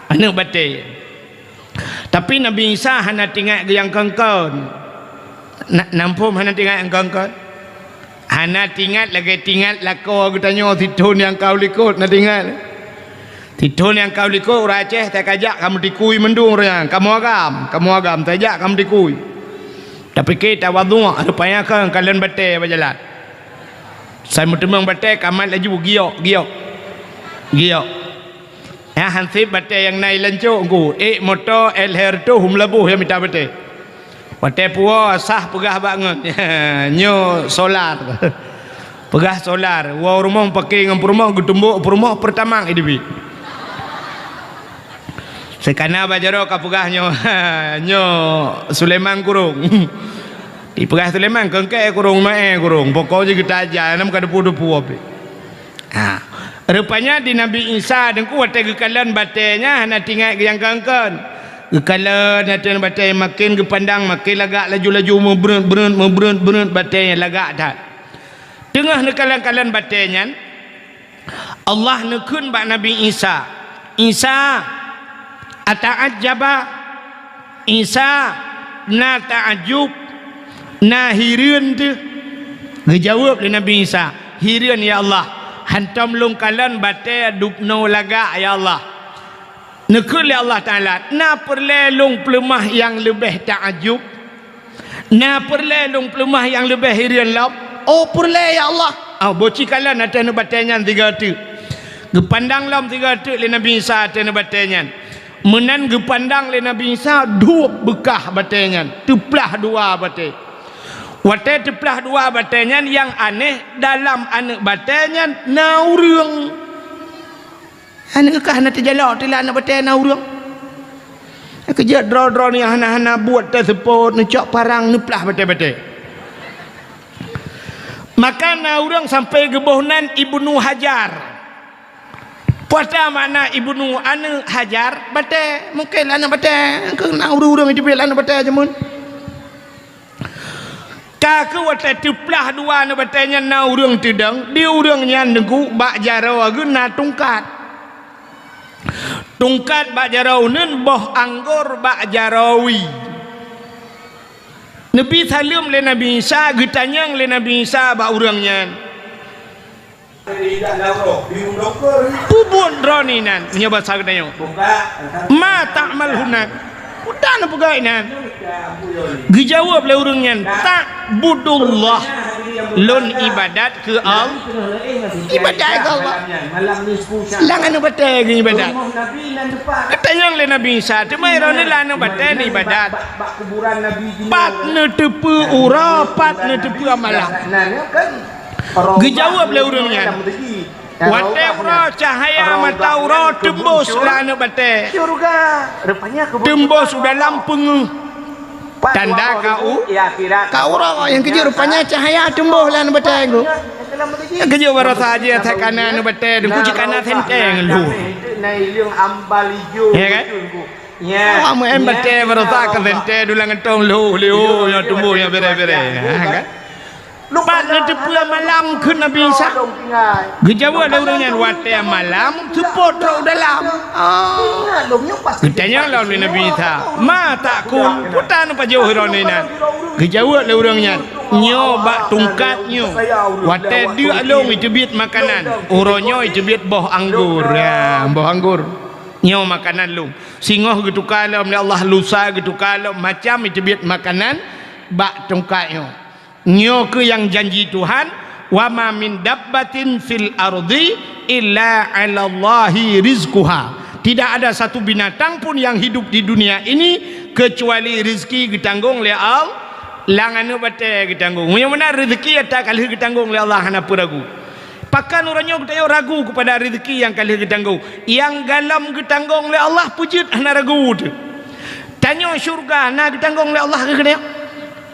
Aneuëk batée. Tapi Nabi Isa hana teuingat keu nyang kon-kon. Na, na muphom hana teuingat nyang kon-kon? Hana teuingat lagée teuingat lakoe geutanyoe sithon nyang ka u likot, na teuingat? Sithon nyang ka u likot ureuëng Aceh, tajak ka meutikui mandum ureuëng nyan, kamoe agam, kamoe agam, tajak ka meutikui. Tapiké tawadhu, rupanya kon kalon batée bak jalan. Sai meuteumong batée, ka mat laju, giok, giok. Giok. Nyan hanseb batée nyang na i lancok ku, ék moto, ék lhée reutôh, hom laboh nyang mita batée. Watée puwoe sah peugah bak ngon, nyoe solar. Peugah solar, woe u rumoh paké ngon peurumoh, geutumbok peurumoh, peurtamax i dibi. Seukana bak jaroe ka peugah nyoe, nyoe Sulaiman kurong. Ipeugah Sulaiman, keungkée kurong, maé kurong, pokok jih geutaja, nam ka deupue-deupue pih. Ha. Rupanya di Nabi Isa teungku watée geukalon batée nyan hana teuingat nyang kon-kon. Geukalon ateueh batée maken geupandang maken lagak laju-laju meubreuet-breuet, meubreuet-breuet batée nyan lagak that. Teungoh neukalon-kalon batée nyan, Allah neukheun bak Nabi Isa, "Isa, ata'ajjaba?" Isa na taajub, na hireuen teuh. Geujaweueb lé Nabi Isa, "Hireuen, ya Allah, hantom lôn kalon batée dubnoe lagak, ya Allah." Neukheun lé Allah Taala, "Na peureulée lôn peuleumah nyang leubeh taajub? Na peureulée lôn peuleumah nyang leubeh hireuen lom?" "Oh, peureulée, ya Allah." Oh, boh ci kalon ateueh aneuëk batée nyan sigoe teuk. Geupandang lom sigoe teuk lé Nabi Isa ateueh aneuëk batée nyan. Meunan geupandang lé Nabi Isa duek beukah batée nyan, teuplah dua batée. Watée teuplah dua batée nyan, nyang aneh, dalam aneuëk batée nyan na ureuëng. Aneuëk kah na teujalok teuh lam aneuëk batée na ureuëng. Keujeuet droe-droe nyang hana-hana buet teuseupôt, neucok parang, neuplah batée-batée. Maka na ureuëng sampoe geuboh nan Ibnu Hajar. Peue makna Ibnu aneuëk Hajar? Batée, mungken aneuëk batée, keu na ureuëng-ureuëng teubiet aneuëk batée jameun. Ka keuh watée teuplah dua aneuëk batée nyan na ureuëng teudong, di ureuëng nyan teungku bak jaroe geuh na tungkat. Tungkat bak jaroe uneuen, boh anggor bak jaroe wie. Neubi saleuem lé Nabi Isa, geutanyong lé Nabi Isa bak ureuëng nyan. Peue buet droeneueh nyan? Meunyoe basa geutanyoe, "Ma ta'mal huna?" Peue neupeugah inan? Geujaweueb lé ureuëng nyan, "Ta'budullah." Lôn ibadat keu Allah. Ibadat keu Allah. Lam aneuëk batée geuibadat. Geutanyong lé Nabi Isa, "Teuma droeneueh lam aneuëk batée neuibadat? Pat neuteupeue uroe, pat neuteupeue malam?" Geujaweueb lé ureuëng nyan, "Watée uroe cahya mata uroe teumbôh lam aneuëk batée, teumbôh u dalam peungeuh, tanda ka u, ka uroe." Nyang keujeuet rupanya cahya teumbôh lam aneuëk batée teungku. Nyang keujeuet baroesa jih asai kana aneuëk batée teungku, jih kana senteng lheueh. Ya kan? Awak meu'en batée baroesa ka senteng dulang geuntông lheueh, lheueh, nyang teumbôh nyang béré-béré. Ha, kan? "Pat neuteupeue malam?" kheun Nabi Isa. Geujaweueb lé ureuëng nyan, "Watée malam seupôt trok u dalam." Ah. Geutanyong lom lé Nabi Isa, "Ma ta'kul?" Peue neupajoh droeneueh inan? Geujaweueb lé ureuëng nyan, "Nyoe bak tungkat nyoe. Watée deuk lôn iteubiet makanan, uroe nyoe iteubiet boh anggor." Ya, boh anggor. "Nyoe makanan lôn." Singoh geutuka lom lé Allah, lusa geutuka lom, macam iteubiet makanan bak tungkat nyoe. Nyoe keuh nyang janji Tuhan, "Wa ma min dabbatin fil ardi illa 'alallahi rizquha." Tidak ada satu binatang pun yang hidup di dunia ini kecuali rezeki geutanggong lé Al-, Lam aneuk batée geutanggong. Meunyoe meunan rezeki ata ka lheueh geutanggong lé Allah, hana peue ragu. Pakon uroe nyoe geutanyoe ragu keupada rezeki nyang ka lheueh geutanggong? Nyang golom geutanggong lé Allah peujeuet hana ragu teuh. Tanyoe syeuruga na geutanggong lé Allah keu geutanyoe?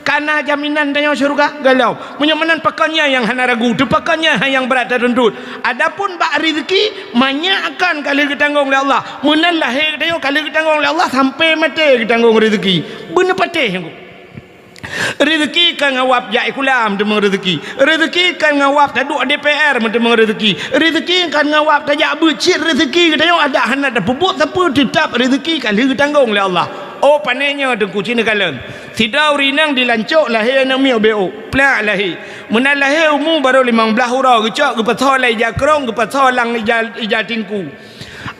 Ka na jaminan tanyoe syeuruga? Golom. Meunyoe meunan pakon nyan nyang hana ragu teuh, pakon nyan nyang brat tatuntut? Adapun bak rezeki, manyak kon ka lheueh geutanggong lé Allah. Meunan lahé geutanyoe ka lheueh geutanggong lé Allah, sampoe maté geutanggong rezeki. Beuneupatéh nyoe. Rezeki kon ngon wab jak sikula meuteumé rezeki. Rezeki kon ngon wab taduek D P R meuteumé rezeki. Rezeki kon ngon wab tajak beuet, cit rezeki geutanyoe adak hana tapeubuet sapeue, teutap rezeki ka lheueh geutanggong lé Allah. Oh, pane nyoe Teungku, ci neukalon. Sidroe ureueng inong dilancok lahé aneuk miet B O. Plak lahé. Meunan lahé umu barô limong blaih uroe, geucok geupasoe lam ija krông, geupasoe lam ija, ija tingku.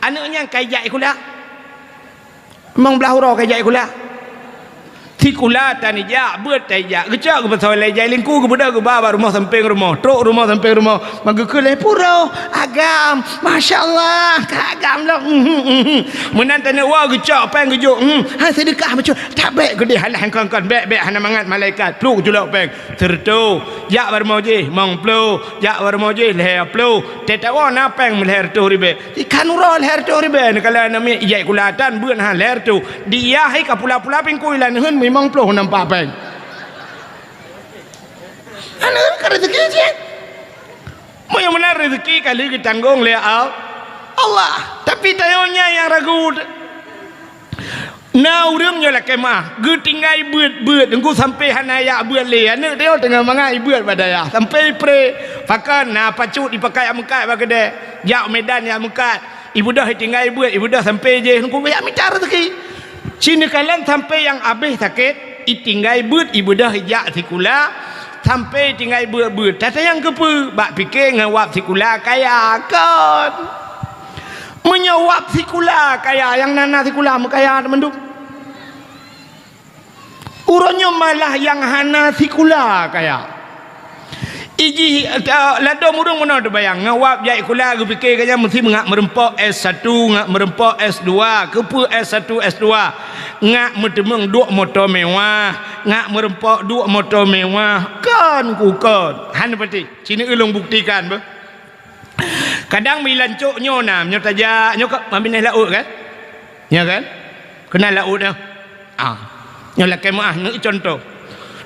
Aneuk nyan ka ijak sikula. Limong blaih uroe ka ijak sikula. Sikula tan ijak, beuet tan ijak. Geucok geupasoe lam ija lingku, geubeudôh geuba bak rumoh sampéng rumoh. Trok rumoh sampéng rumoh. Maka geukheun lé pura agam. Masya Allah, ka agam lom. Meunan taneuk woe geucok péng geujok. Hmm, hai seudeukah bacut. Tabek geudeh alah kon-kon. Bek, bek hana mangat malaikat. Pluk culok péng. Seureutôh. Jak bak rumoh jih, limong ploh. Jak bak rumoh jih, lhèe ploh. Teutab woe na péng lhèe reutôh ribèe. Ikan uroe lhèe reutôh ribèe, neukalon aneuk miet ijak sikula tan beuet hana lhèe reutôh. Di yah ka pula-pula pingkui lam neuheun limong ploh nampak péng. Aneuk ka rezeki cit. Meunyoe meunan rezeki ka lheueh geutanggong lé Al-, Allah. Tapi tanyoe nyan nyang ragu. Na ureueng nyoe lakèe meu'ah, geutinggai beuet-beuet, teungku sampoe hana jak beuet lé. Aneuk tanyoe teungoh mangat ibeuet bak dayah, sampoe ipré. Pakon na pacut ipakai jak meukat bak keudè, jak Medan jak meukat. Ibeudôh itinggai beuet, ibeudôh sampoe jih, teungku jak mita rezeki. Ci neukalon sampoe nyang abéh sakét, itinggai beuet, ibeudôh ijak sikula, sampoe itinggai beuet-beuet. Tatanyong keupeue? Bak pike ngon wab sikula kaya kon. Meunyoe wab sikula kaya, nyang na-na sikula meukaya teumandum. Uroe nyoe malah nyang hana sikula kaya. Ijih, eh, ladôm ureueng meunoe teubayang, ngon wab jak sikula geupike gobnyan meusti ngat meureumpok S satu, ngat meureumpok S dua. Keupeue S satu, S dua? Ngat meuteumeung duek moto mewah, ngat meureumpok duek moto mewah. Kon ku kon. Hana pati. Ci neueu lôn buktikan beuh. Kadang meuilancok nyoe na, nyoe tajak, nyoe ka, ma binéh laôt kan? Nya kan? Keunan laôt nyoe. Ah. Nyoe lakèe meu'ah, nyoe contoh.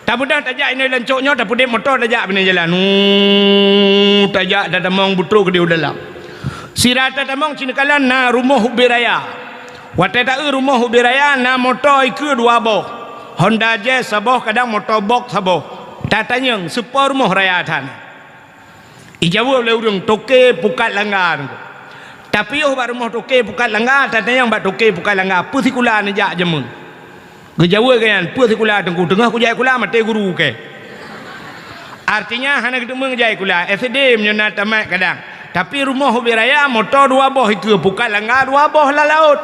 Tabeudôh tajak inoe lancok nyoe, tapeudép moto tajak binéh jalan. Nuu, tajak tatamong beutrôh keudéh u dalam. Sira tatamong ci neukalon na rumoh ubé raya. Watèe taeu rumoh ubé raya na moto ikeue dua boh. Honda Jazz saboh, kadang moto box saboh. Tatanyong, soe po rumoh raya that? Ijaweueb lé ureueng, toke pukat langga. Tapi yoh bak rumoh toke pukat langga, tatanyong bak toke pukat langga, peue sikula neujak jameun? Geujaweueb gobnyan, peue sikula teungku, teungoh kujak sikula maté guru kèe. Artinya hana geuteumeung jak sikula, S D meunyoe na tamat kadang. Tapi rumoh ubé raya, moto dua boh ikeue, pukat langga dua boh lam laôt.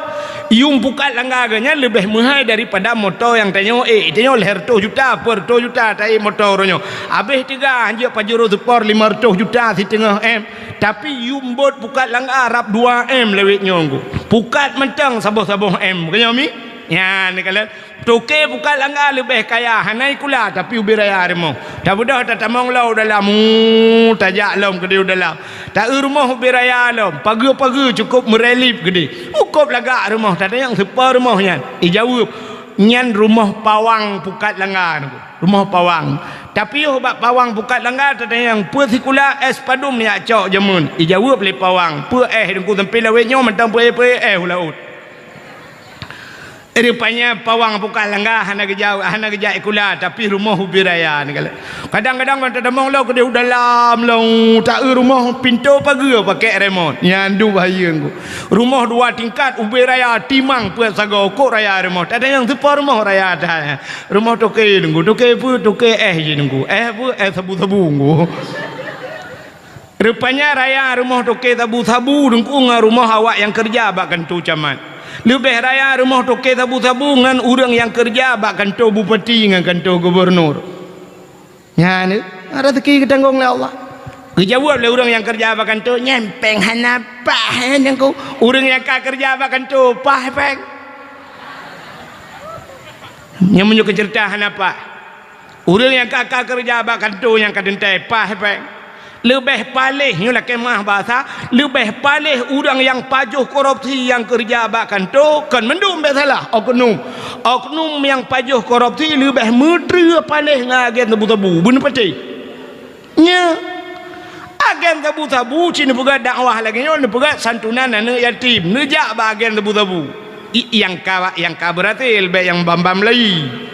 Yuem pukat langga geuh nyan leubeh meuhai daripada moto nyang tanyoe ék. Tanyoe lhèe reutôh juta, peuet reutôh juta taék moto uroe nyoe. Abéh teuga hanjeuet Pajero Sport lima reutôh juta siteungoh M. Tapi yuem bot pukat langga rab dua M lawét nyoe ngku. Pukat mantong saboh-saboh M. Bukan nyoe mi? Nyan, neukalon. Toke pukat langga leubeh kaya, hana sikula, tapi ubé raya rumoh. Tabeudôh tatamong lom u dalam, uu, tajak lom keudéh u dalam. Taeu rumoh ubé raya lom, pageue-pageue cukôp meurelief keudéh. Cukôp lagak rumoh, tatanyong soe po rumoh nyan. Ijaweueb, nyan rumoh pawang pukat langga teungku. Rumoh pawang. Tapi yoh bak pawang pukat langga tatanyong, peue sikula, S padum neujak cok jameun? Ijaweueb lé pawang, peue S teungku, sampoe lawét nyoe mantong peuék-peuék S u laôt. Rupanya pawang pukat langga hana geujak, hana geujak sikula, tapi rumoh ubé raya neukalon. Kadang-kadang ban tatamong lom keudéh u dalam lom, taeu rumoh pintoe pageue pakèk remote. Nyan dum bahaya ngku. Rumoh dua tingkat, ubé raya, timang peuet sagoe, cukôp raya rumoh. Tatanyong soe po rumoh raya that. Rumoh toke teungku, toke peue, toke S jih teungku. S peue, S sabu-sabu ngku. Rupanya raya rumoh toke sabu-sabu teungku ngon rumoh awak nyang keureuja bak kantô camat. Leubeh raya rumoh toke sabu-sabu ngon ureueng nyang keureuja bak kantô bupati ngon kantô gubunur. Nyan, eh, rezeki geutanggong lé Allah. Geujaweueb lé ureueng nyang keureuja bak kantô, "Nyan péng hana paih, eh, teungku." Ureueng nyang ka keureuja bak kantô, paih péng. Nyan meunyoe keu ceurita hana paih. Ureuëng nyang ka, ka keureuja bak kantô nyang ka teuntée paih péng. Leubeh paléh, nyoe lakée meuah basa, leubeh paléh ureuëng nyang pajoh korupsi nyang keureuja bak kantô, kon mandum bék salah, oknum. Oknum nyang pajoh korupsi leubeh meutreue paléh ngon agen sabu-sabu, beuneupatéh. Nyoe, agen sabu-sabu cit neupeugah dakwah lagée nyoe, neupeugah santunan aneuëk yatim, neujak bak agen sabu-sabu. I, nyang ka, nyang ka beurhasil, bék nyang bam-bam lai.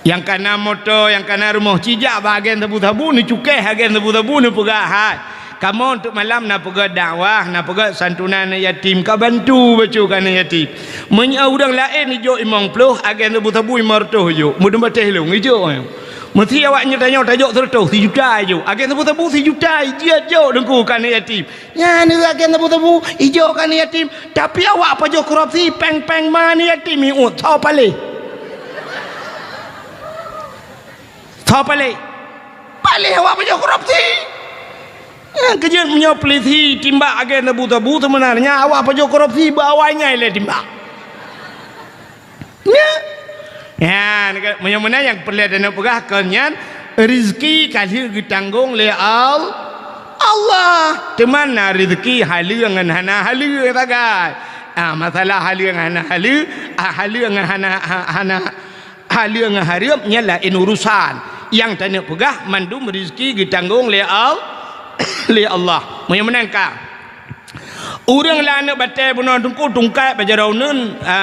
Nyang ka na moto, nyang ka na rumoh, cijak bak agen sabu-sabu, neucukéh agen sabu-sabu, neupeugah, "Hai, kamoe teuk malam na peugét dakwah, na peugét santunan aneuëk yatim, ka bantu bacut keu aneuëk yatim." Meunyoe ureuëng laén ijok limong ploh, agen sabu-sabu limong reutôh ijok, meudeuh bateh lôn ijok. Meusé awak nyoe tanyoe tajok seureutôh, sijuta ijok. Agen sabu-sabu sijuta ijok, jok Teungku keu aneuëk yatim. Nyan agen sabu-sabu ijok keu aneuëk yatim. Tapi awak pajoh korupsi, péng-péng ma aneuëk yatim iuet, soe paléh? Soe paléh? Paléh awak pajoh korupsi. Nyan keujeuet meunyoe polisi timbak agen sabu-sabu, seubeunarnya awak pajoh korupsi bak awai nyan lé timbak. Nyan. Nyan, meunyoe meunan nyang peureulée taneuk peugah kon nyan, rezeki ka lheueh geutanggong lé Al-, Allah. Teuma na rezeki haleue ngon hana haleue sagai. Ah, masalah haleue ngon hana haleue, ah, haleue ngon hana, ha-, hana, haleue ngon hareuem nyan laén urusan. Nyang taneuk peugah mandum rezeki geutanggong lé Al-, lé Allah. Meunyoe meunan ka. Ureuëng lam aneuëk batée bunoe Teungku tungkat bak jaroe uneuen, a,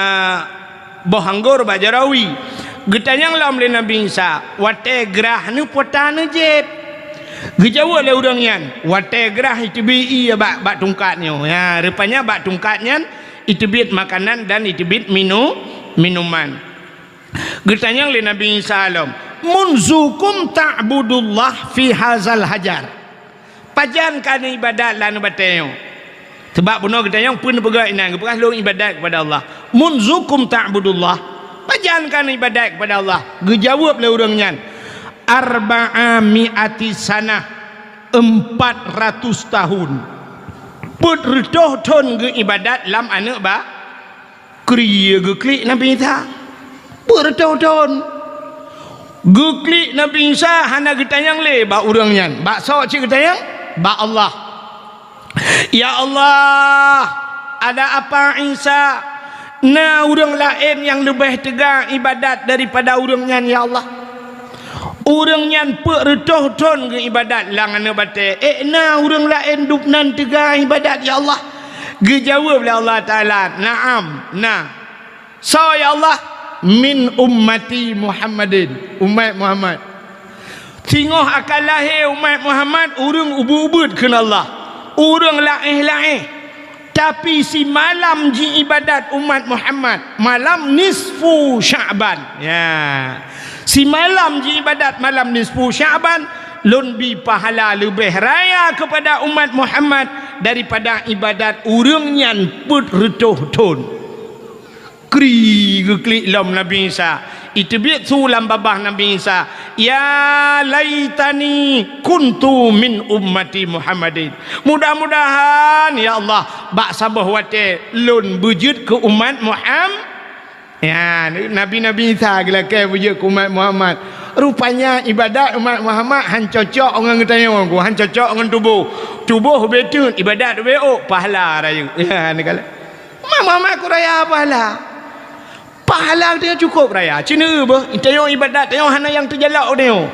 boh anggor bak jaroe wie. Geutanyong lom lé Nabi Isa, watée grah neuh peue ta neujieb? Geujaweueb lé ureuëng nyan, watée grah iteubiet ié bak, bak tungkat nyoe. Ya, rupanya bak tungkat nyan iteubiet makanan dan iteubiet minu-, minuman. Geutanyong lé Nabi Isa lom, "Munzukum ta'budullah fi hazal hajar?" Pajan ka neuibadat lam aneuëk batée nyoe? Sabab bunoe geutanyong peue neupeugah inan, geupeugah lôn ibadat keupada Allah. "Munzukum ta'budullah?" Pajan ka neuibadat keupada Allah? Geujaweueb lé ureuëng nyan, "Arba'a mi'ati sanah," empat ratus tahun. Peuet reutôh thon geuibadat lam aneuëk ba-, Kri geuklik Nabi Isa. Beureutoh thon. Geuklik Nabi Isa hana geutanyong lé bak ureuëng nyan. Bak soe cit geutanyong? Bak Allah. "Ya Allah, ada apa Isa? Na ureuëng laén nyang leubeh teuga ibadat daripada ureuëng nyan, ya Allah?" Ureuëng nyan peuet reutôh thon geuibadat lam aneuëk batée, ék na ureuëng laén dubnan teuga ibadat, ya Allah? Geujaweueb lé Allah Taala, "Na'am, na." "Soe, ya Allah?" "Min ummati Muhammadin," umat Muhammad. Singoh akan lahé umat Muhammad, ureuëng ubeuet-ubeuet kheun Allah, ureuëng laéh-laéh. Tapi simalam jiibadat umat Muhammad malam nisfu Sya'ban. Ya. Simalam jiibadat malam nisfu Sya'ban, lôn bi pahala leubeh raya keupada umat Muhammad daripada ibadat ureuëng nyan peuet reutôh thon. Kri geuklik lom Nabi Isa. Iteubiet su lam babah Nabi Isa, "Ya laitani kuntu min ummati Muhammadin." Mudah-mudahan, ya Allah, bak saboh watée lôn beujeuet keu umat Muham-, ya, nabi-nabi Isa geulakée beujeuet keu umat Muhammad. Rupanya ibadat umat Muhammad han cocok ngon geutanyoe, han cocok ngon tuboh. Tuboh ubé teut, ibadat ubé ôk, pahala rayeuk. Ya, neukalon. Umat Muhammad keu raya pahala. Pahala geutanyoe cukôp raya. Ceuneuk beuh, tanyoe ibadat tanyoe hana nyang teujalok tanyoe.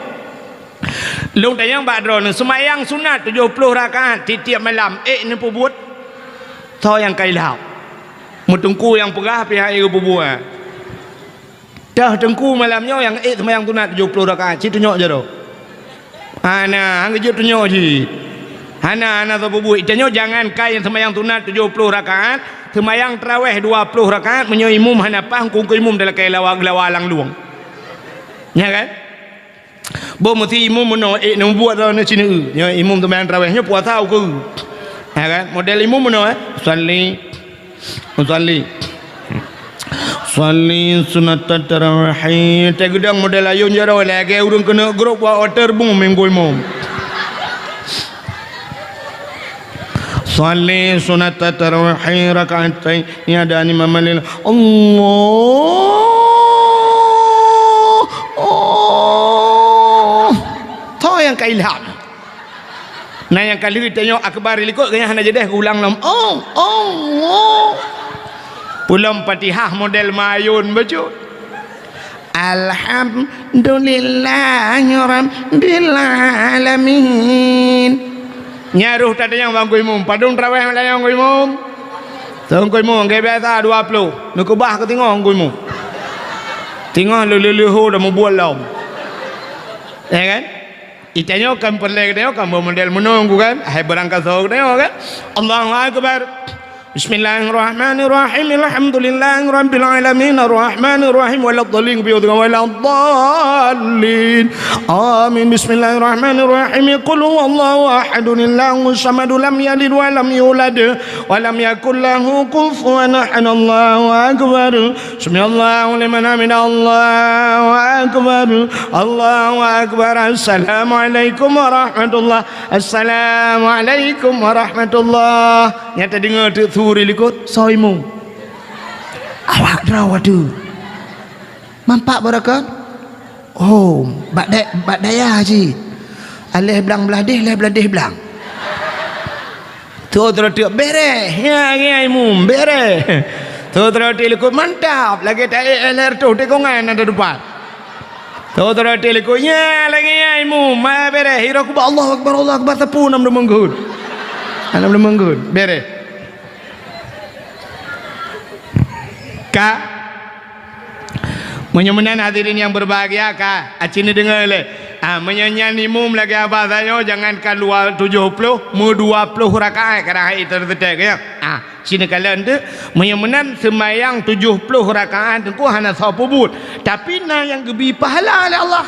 Lôn tanyong bak droeneuh, seumayang sunat tujoh ploh rakaat tiep-tiep malam, ék neupeubuet? Soe nyang ka ilham? Meuteungku nyang peugah pih han geupeubeuet. Toh teungku malam nyoe nyang ék seumayang sunat tujoh ploh rakaat, ci tunyok jaroe. Hana, han geujeuet tunyok cit. Hana, hana sapeue buet. Tanyoe jangankan nyang seumayang sunat tujoh ploh rakaat, seumayang taraweh dua ploh rakaat, meunyoe imum hana paih, kungkui imum talakée lawa, lawa lam lueng. Nya kan? Boh meusi imum meunoe, ék neubuet droeneuh sineuk. Nyoe imum seumayang taraweh, nyoe puasa ukeue. Nya kan? Model imum meunoe, eh. Shalli. Usalli. Usalli sunnatat tarawih. Teugeudong model ayun jaroe lagée ureuëng keuneuk grup wa oter bung minggu imum. Usalli sunnatat tarawih rakaatain. Ini ada ni mamalil. Allah. nyang ka ilham. Na nyang ka lheueh tanyoe akbar likot, geuhnyan hana jadeh geuulang lom. Oh, oh, oh. Pulom Fatihah model mayôn bacut. Alhamdulillahirabbil alamin. Nyan roh tatanyong bak Teungku Imum, padum taraweh lam Teungku Imum. Teungku Imum, geubiasa dua ploh. Neukeubah keu teungoh Teungku Imum. Teungoh leuh-leuh ho dah mubuet lom. Ya kan? Itanyoe kan peureulée geutanyoe kan model meunoe kan? Hai beurangkasoe geutanyoe kan? Allahu Akbar. Bismillahirrahmanirrahim. Alhamdulillahirabbil alamin. Arrahmanirrahim. Waladdallin. Waladdallin. Amin. Bismillahirrahmanirrahim. Qul huwallahu ahad. Allahus samad. Lam yalid wa lam yulad. Wa lam yakul lahu kufuwan ahad. Allahu Akbar. Sami'allahu liman hamidah. Allahu Akbar. Allahu Akbar. Assalamualaikum warahmatullah. Assalamualaikum warahmatullah. Nyang tadeungoe teuk su di likot, soe Imum? Awak droe watée. Mampak barokon? Oh, bak da-, bak dayah cit. Aléh blang blah déh, lhée blah déh blang. Tho troe teuk bereh, ya, ya, Imum, bereh. Tho troe teuk likot mantap, lagée taék L R toh tikongan ada dupat. Tho troe teuk likot, ya, lagée ya, Imum, ma bereh, hiro kubah Allahu Akbar, Allahu Akbar, teupeu nam deumeugeut. Nam deumeugeut, bereh. Ka Meunyoe meunan hadirin nyang berbahagia ka, aci neudeungoe lé. Ah, meunyoe nyan Imum lagée haba tanyoe, jangankan dua, tujoh ploh, meudua ploh rakaat kadang hai terdetek ya. Ah, sinoe kalon tu, meunyoe meunan seumayang tujoh ploh rakaat teungku hana soe peubuet, tapi na nyang geubi pahala lé Allah.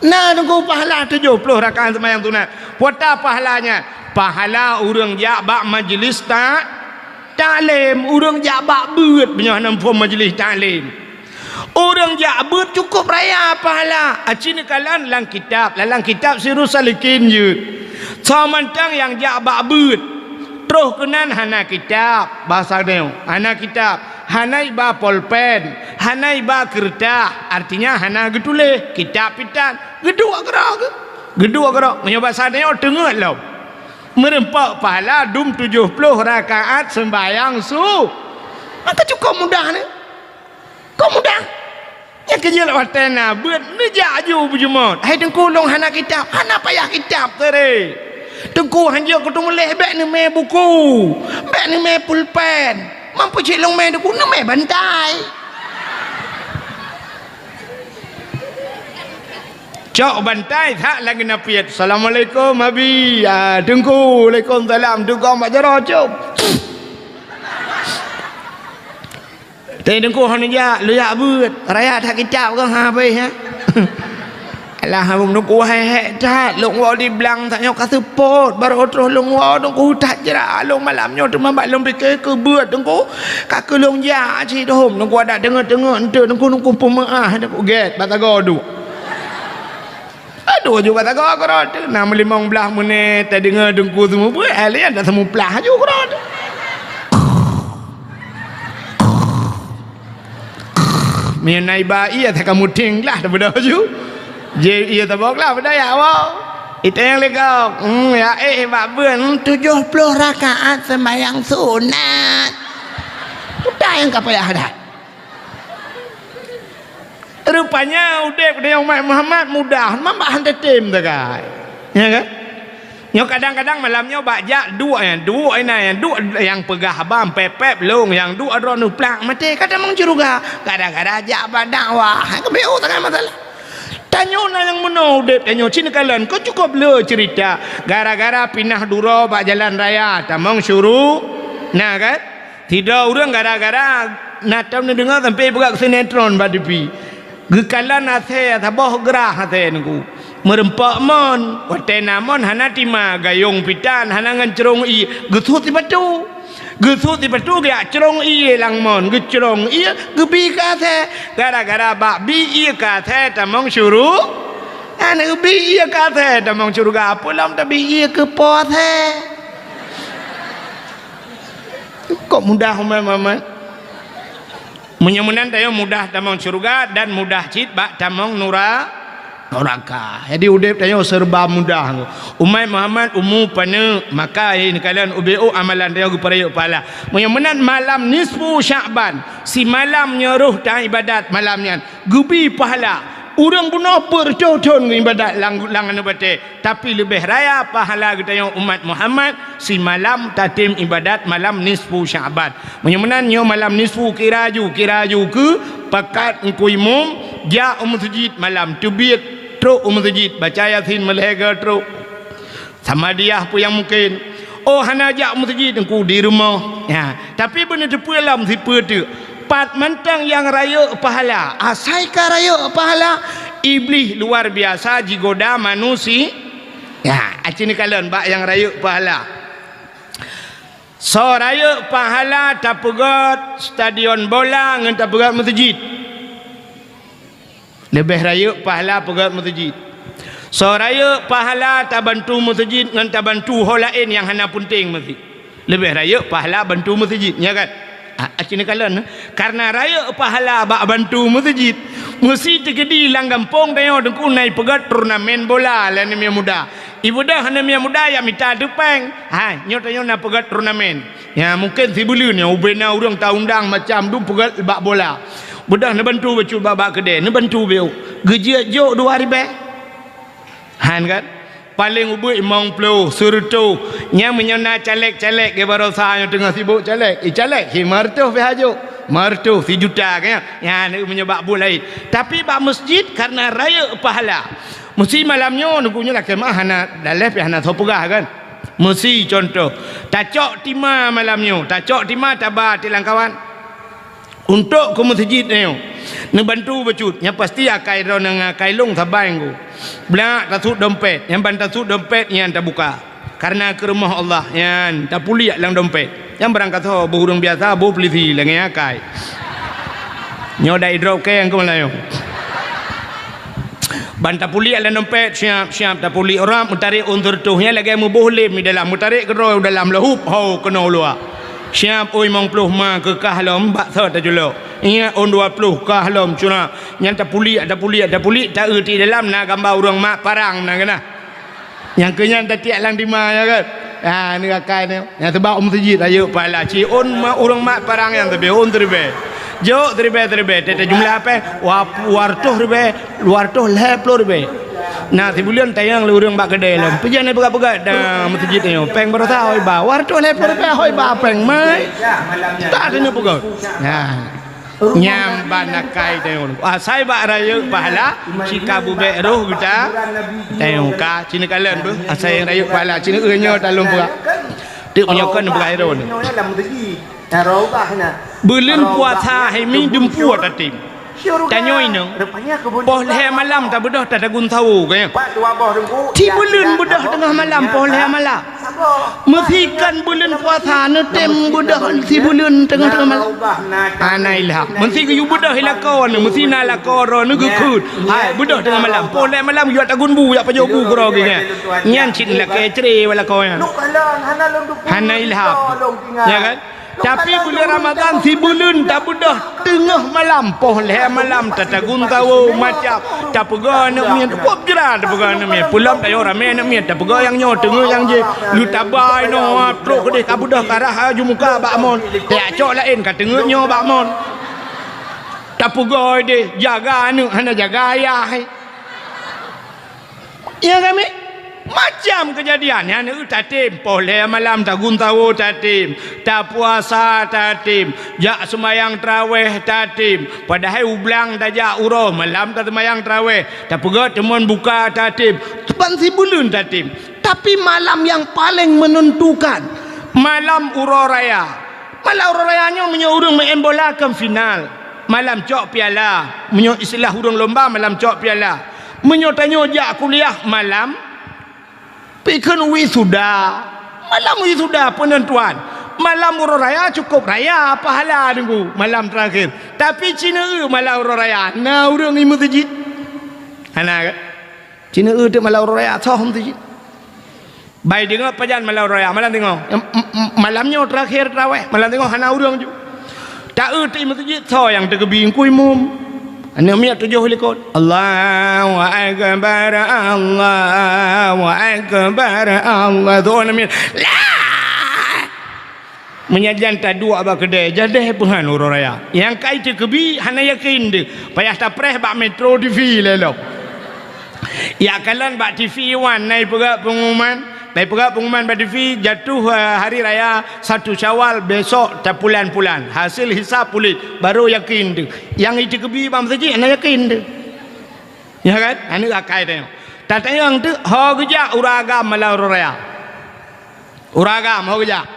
Na teungku pahala tujoh ploh rakaat seumayang sunat. Peue ta pahala nyan? Pahala ureuëng jak bak majlis ta-, taklim, ureuëng jak bak beuet meunyoe hana muphom majlis taklim. Ureuëng jak beuet cukup raya pahala. Aci neukalon lam kitab, lam kitab Sirus Salikin jeuet. Soe mantong nyang jak bak beuet, troh keunan hana kitab, bahasa tanyoe, hana kitab. Hana iba polpen, hana iba keureutah, artinya hana geutuléh, kitab pih tan, geuduek keudroe geuh. Geuduek keudroe, meunyoe basa tanyoe teungeut lom. Meureumpok pahala dum tujoh ploh rakaat seumbahyang su. Maka cukôp mudah ni. Kok mudah? Nyang keujeuet watée na beuet neujak aju beujeuet. Hai Teungku, lôn hana kitab, hana payah kitab teuh. Teungku hanjeuet keu teumuléh, bék neumé buku, bék neumé pulpen. Mampu cit lôn mé Teungku, neumé bantai. Cok bantai that lagée na piet. Assalamualaikum Abi. Ah, Teungku, waalaikumsalam. Teungku mak jaroe cok. Teuh Teungku hana jak, lôn jak beuet, raya that kitab kah ha bai ha. Alah, Teungku hai hék that, lôn woe di blang tanyoe ka seupôt, barô troh lôn woe Teungku that jra, lôn malam nyoe teuma bak lôn pike keu beuet Teungku, ka keu lôn jak cit dum. Teungku adak teungeut-teungeut eunteuk Teungku, Teungku peumeuáh Teungku gét batago duek. Aduh, aju ka tagoe keudroe teuh. Na meulimong blaih menit tadeungoe Teungku seumeubeuet, hai lian dak seumuplah aju keudroe teuh. Meunyoe na iba ié, ka muting glah tabeudôh aju. Jih ié tabok glah beudaya woe. Iteng lé gob. Hmm, ya éh bak beuen, hmm, tujoh ploh rakaat seumbahyang sunat. Udah nyang ka payah dah. Rupanya udeb di umat Muhammad mudah, mambah han tetem sagai. Ya kan? Nyoe kadang-kadang malam nyoe bak jak duek nyan, duek inan nyan, duek nyang peugah haba pép-pép lôn, nyang duek droeneuh plak maté, ka tamong syeuruga. Gara-gara jak bak dakwah, ha, keubiet sagai masalah. Tanyoe na nyang meunoe udeb tanyoe, cit neukalon, kon cukôp le ceurita. Gara-gara pinah duroe bak jalan raya, tamong syuru-, na kan? Sidroe ureuëng gara-gara na tom neudeungoe sampoe peugah sinetron bak tipi. Geukalon asée saboh grah asée Teungku. Meureumpok mon, watée na mon hana tima, gayong pitan hana ngon crông ié, geusuet sipatu. Geusuet sipatu geujak crông ié lam mon, geucrông ié, geubi keu asée. Gara-gara bak bi ié keu asée tamong syuru-, hana geubi ié keu asée tamong syeuruga, peue lom tabi ié keu po asée. Kok mudah umat-umat? Meunyoe meunan tanyoe mudah tamong syeuruga dan mudah cit bak tamong nura-, Neuraka. Jadi udeb tanyoe serba mudah. Umat Muhammad umu paneuk, maka hei neukalon ubé-u amalan tanyoe geupeurayeuk pahala. Meunyoe meunan malam nisfu Sya'ban, simalam nyoe rhoh ta ibadat malam nyan, geubi pahala. Ureuëng bunoe peuet reutôh thon geuibadat lam, lam aneuk batée, tapi leubeh raya pahala geutanyoe umat Muhammad simalam tatem ibadat malam nisfu Sya'ban. Meunyoe meunan nyoe malam nisfu kira ju, kira ju keu pakat Teungku Imum jak u meuseujid malam, teubiet trok u meuseujid, baca Yasin meulhèe goe trok. Sama diah peue nyang mungken. Oh, hana jak u meuseujid Teungku, di rumoh. Ya, tapi beuneuteupeu lom sipeue teuk. Pat mantong nyang rayeuk pahala. Asai ka rayeuk pahala, Iblih luar biasa jigoda manusia. Ya, aci neukalon bak nyang rayeuk pahala. Soe rayeuk pahala tapeugöt stadion bola ngon tapeugöt meuseujid. Leubeh rayeuk pahala peugöt meuseujid. Soe rayeuk pahala tabantu meuseujid ngon tabantu ho laén nyang hana peunteng meuseujid. Leubeh rayeuk pahala bantu meuseujid, nya kan? Ah, aci neukalon, karena rayeuk pahala bak bantu meuseujid, meusi teukeudi lam gampông tanyoe Teungku na ipeugöt turnamen bola lé aneuk miet muda. Ibeudôh aneuk miet muda nyang mita teupeng. Hai, nyoe tanyoe na peugöt turnamen. Ya, mungken sibuleuen nyoe ubé na ureuëng taundang macam dum peugöt bak bola. Beudôh neubantu bacut bak, bak keudè, neubantu bék. Geujeuet jok dua ribèe. Han kan? Paleng ubit limong ploh, seureutôh. Nyan meunyoe na caleg-caleg di baroesa nyoe teungoh sibok caleg. Eh, caleg, si ma reutôh pih hajok. Ma reutôh, sijuta, kan? Nyan meunyoe bak buet laén. Tapi bak meuseujid, karena rayeuk pahala. Meusi malam nyoe, Teungku, nyoe lakèe meu'ah hana, daleh pih hana soe peugah, kan? Meusi contoh, tacok tima malam nyoe, tacok tima taba tilang kawan. Untuk keu meuseujid nyoe, neubantu bacut, nyang pasti akai droeneuh ngon akai lôn saban ku. Blak tasut dompet, nyang ban tasut dompet nyan tabuka. Karena keu rumoh Allah nyan tapuliek lam dompet. Nyang barangkasoe boh ureuëng biasa, boh peulisi lagèe nyan akai. Nyoe dai droe kèe nyang keumalanyong. Ban tapuliek lam dompet, siap-siap tapuliek rab, meutarek ôn seureutôh nyan lagèe meuboh lem di dalam, meutarek keudroe u dalam, leuhup, ho, keunoe u luwa. Siap, ôn limong ploh ma keu kah lom, bak soe taculok. Ingat, ôn dua ploh kah lom, curak. Nyan tapuliek, tapuliek, tapuliek, taeu di dalam na gamba ureuëng mat parang na keunah. Nyang keu nyan tatiek lam tima, ya kan? Ha, ni akai ni. Nyang teuba u meuseujid rayeuk pahala. Ci ôn ma-, ureuëng mat parang nyan teubiet, ôn teuribèe. Jok teuribèe-teuribèe, teuta jumlah pèng, wa-, dua reutôh ribèe, dua reutôh lhèe ploh ribèe. Na sibuleuen tanyong lé ureuëng bak keudè lom. Peue nyang neupeugah-peugah, na meuseujid nyoe. Pèng baroesa hôi ba. Dua reutôh lhèe ploh ribèe hôi ba pèng mai. Tak ada neupeugah. Nah. Nyan ban akai tanyoe. Asai bak rayeuk pahala, ci ka beubèk roh geutanyoe ka, ci neukalon beuh, asai rayeuk pahala, ci neueu nyoe talôn peugah. Teuk meunyoe kon peugah droeneuh. Buleuen puasa hai mi dumpeue tatem. Tanyoe inong, poh lhèe malam tabeudôh tatagun sawo, kan? Sibuleuen beudôh teungoh malam, poh lhèe malam. Meusi kon buleuen puasa, neutem beudôh sibuleuen teungoh-teungoh malam. Hana ilham. Meusi geuyue beudôh i lakoe neuh, meusi na lakoe droeneuh geukheun. Hai, beudôh teungoh malam. Poh lhèe malam geuyue tagun bu, jak pajoh bu keudroe geuh nyan. Nyan cit lakèe cre bak lakoe nyan. Hana ilham. Ya kan? Tapi buleuen Ramadhan sibuleuen tabeudôh teungoh malam, poh lhèe malam tatagun sawo macam, tapeugah aneuk miet, pop jra tapeugah aneuk miet, peulom tayoe ramè aneuk miet, tapeugah nyang nyoe teungoh nyang jih, lheueh taba inoe, trok keudeh ka beudôh ka rhah aju muka bak mon, tajak cok laén ka teungeut nyoe bak mon. Tapeugah deh, jaga aneuk hana jaga ayah. Ya kami macam keujadian nyan, tatem poh lhèe malam, tagun sawo tatem, tapuasa tatem, jak seumayang tarawèh tatem, padahai u blang tajak uroe malam taseumayang tarawèh, tapeugah teumon buka tatem, ban sibuleuen tatem. Tapi malam yang paling menentukan, malam uroe raya. Malam uroe raya nyoe meunyoe ureuëng meu'en bola kon final, malam cok piala. Meunyoe istilah ureuëng lomba, malam cok piala. Meunyoe tanyoe jak kuliah malam, pi kheun wisuda. Malam wisuda peunentuan. Malam uroe raya cukup raya pahala Teungku, malam terakhir. Tapi ci neueu malam uroe raya, na ureuëng i meuseujid? Hana kan? Ci neueu teuk malam uroe raya, soh meuseujid. Bai deungoe pajan malam uroe raya, malam teungoh. Em, em, em, malam nyoe terakhir tarawèh, malam teungoh hana ureuëng ju. Taeu teuk i meuseujid, soe nyang teukeubie, Teungku Imum. Aneuk miet tujoh likot. Allahu Akbar, Allahu Akbar, Allah. Tu'oh aneuk miet. Lah! Meunyoe jan taduek bak keudè, jadeh peuhan uroe raya. Nyang kai teukeubie hana yakin deuh. Payah tapreh bak Metro T V lé lom. Yak kalon bak T V One na ipeugah pengumuman. Na ipeugah pengumuman bak T V, jatuh, eh, hari raya satu Syawal, besok tapulan-pulan. Hasil hisab puléh, baru yakin teuh. Nyang iteukeubie bak meuseujid hana yakin teuh. Ya kan? Aneuk akai tanyong. Tatanyong teuh, ho geujak ureueng agam malam uroe raya? Ureueng agam ho geujak?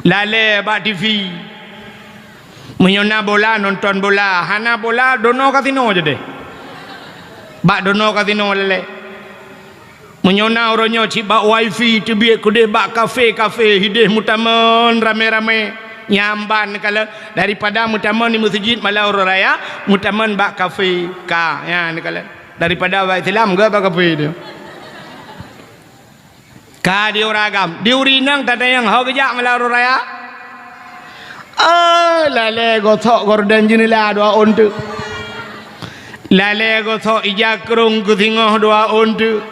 Lalè bak T V. Meunyoe na bola, nonton bola. Hana bola, dono kasino jadeh. Bak dono kasino lalè. Meunyoe na uroe nyoe cit bak wifi teubiet keudeh bak kafe-kafe, hideh meutamon ramé-ramé. Nyan ban neukalon, daripada meutamon di meuseujid malam uroe raya, meutamon bak kafe. Ka, nyan neukalon. Daripada bak Islam, geuh bak kafe tu. Ka di ureueng agam. Di ureueng inong tatanyong ho geujak malam uroe raya? Oh, lalè gosok gorden jeuneula dua ôn teuk. Lalè gosok ija krong keu singoh dua ôn teuk.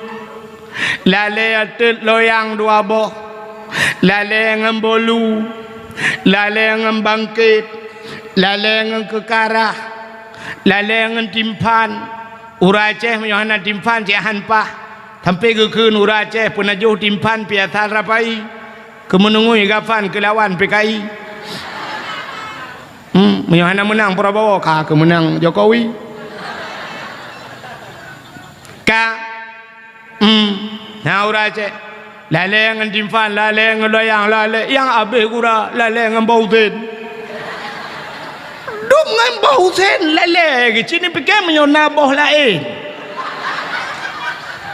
Lalè ateuet loyang dua boh. Lalè ngon bolu. Lalè ngon bangket. Lalè ngon keukarah. Lalè ngon timphan. Ureueng Aceh meunyoe hana timphan cit han paih. Sampoe geukheun ureueng Aceh peunajoh timphan piasan rapai, keumeunungui gafan keulawan P K I. Hmm, meunyoe hana meunang Prabowo, ka keumeunang Jokowi. Ka, hmm, na ureueng Aceh. Lalè ngon timphan, lalè ngon loyang, lalè nyang abéh gura, lalè ngon boh usen. Dum ngon boh usen lalè, geucit ni pike meunyoe na boh laén.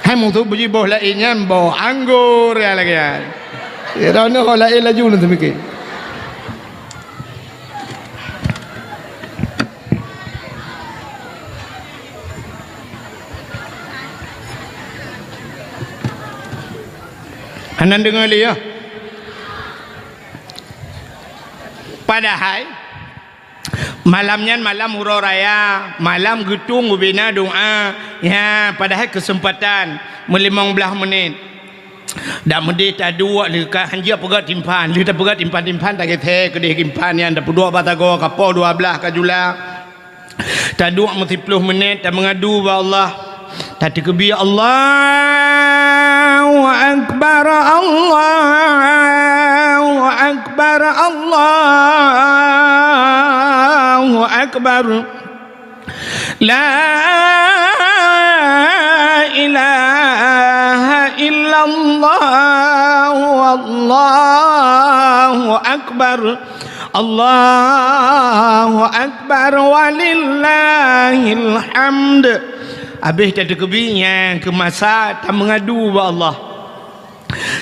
Hai musoh beuji boh laén nyan boh anggur ya lagèe nyan. Ya, dah na boh laén laju na teumike. Hana deungoe lé ya. Padahai malam nyan malam uroe raya, malam geutung ubena doa. Ya, padahai keuseumpatan meulimong blaih menit. Dak meudeh taduek lé ka hanjeuet peugah timphan, lé tapeugah timphan-timphan tageusé keudeh timphan nyan tapeuduek bak sagoe kapoh dua blaih ka jula. Taduek meusiploh menit tameungadu bak Allah. Tateukeubie, Allahu Akbar, Allahu Akbar, Allahu Akbar. La ilaha illallah, wallahu akbar, Allahu akbar, walillahil hamd. Abéh tateukeubie nyang keumasa tameungadu bak Allah.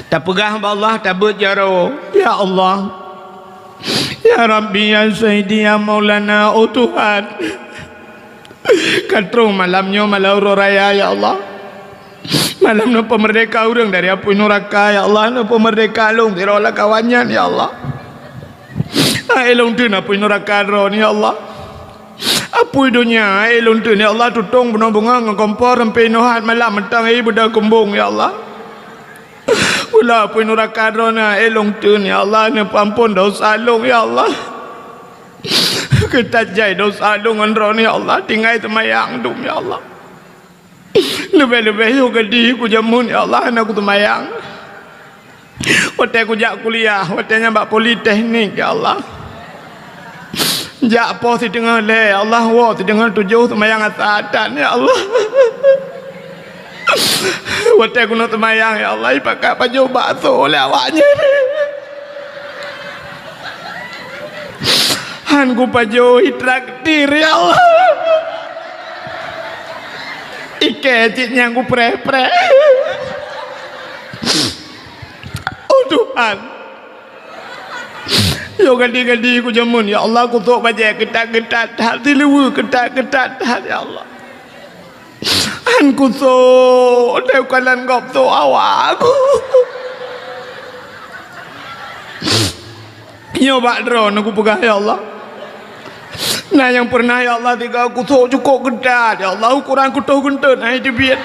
Tapeugah bak Allah, tabeuet jaroe, "Ya Allah, ya Rabbi, ya Sayyidi, ya Maulana, oh Tuhan, ka troh malam nyoe malam uroe raya, ya Allah. Malam neupeumerdeka ureuëng dari apui nuraka, ya Allah, neupeumerdeka lôn sidroe lam kawan nyan, ya Allah. Hai lôn teun apui nuraka droeneuh, ya Allah. Apui donya, hai lôn teun, ya Allah, tutong bunoe beungoh ngon kompor sampai inoe hat malam mantong hai beuda kumbong, ya Allah." Pula apui nuraka droeneuh, eh, lôn teun, ya Allah, neupeuampon desya lôn, ya Allah. Keutat jai desya lôn ngon droeneuh, ya Allah, tinggai seumayang dum, ya Allah. Leubeh-leubeh yoh gadih kujameun, ya Allah, hana kuseumayang. Watée kujak kuliah, watée nyan bak politeknik, ya Allah. Jak poh siteungoh lhée, ya Allah, woe siteungoh tujoh seumayang asa tan, ya Allah. Watée keuneuk seumayang, ya Allah, ipakat pajoh bakso lé awaknyan. Han kupajoh itraktir, ya Allah. Ikée cit nyang kupreh-preh. Oh Tuhan. Yoh gadih-gadih kujameun, ya Allah, kusok bajée keutat-keutat that, siluweue keutat-keutat that, ya Allah. Han kusok, teuh kalon gob sok awak ku. Nyoe bak droeneuh kupeugah, ya Allah. Na nyang peureunah, ya Allah, tiga kusok cukôp geudat, ya Allah, ukoran kutoh geunteut hana teubiet.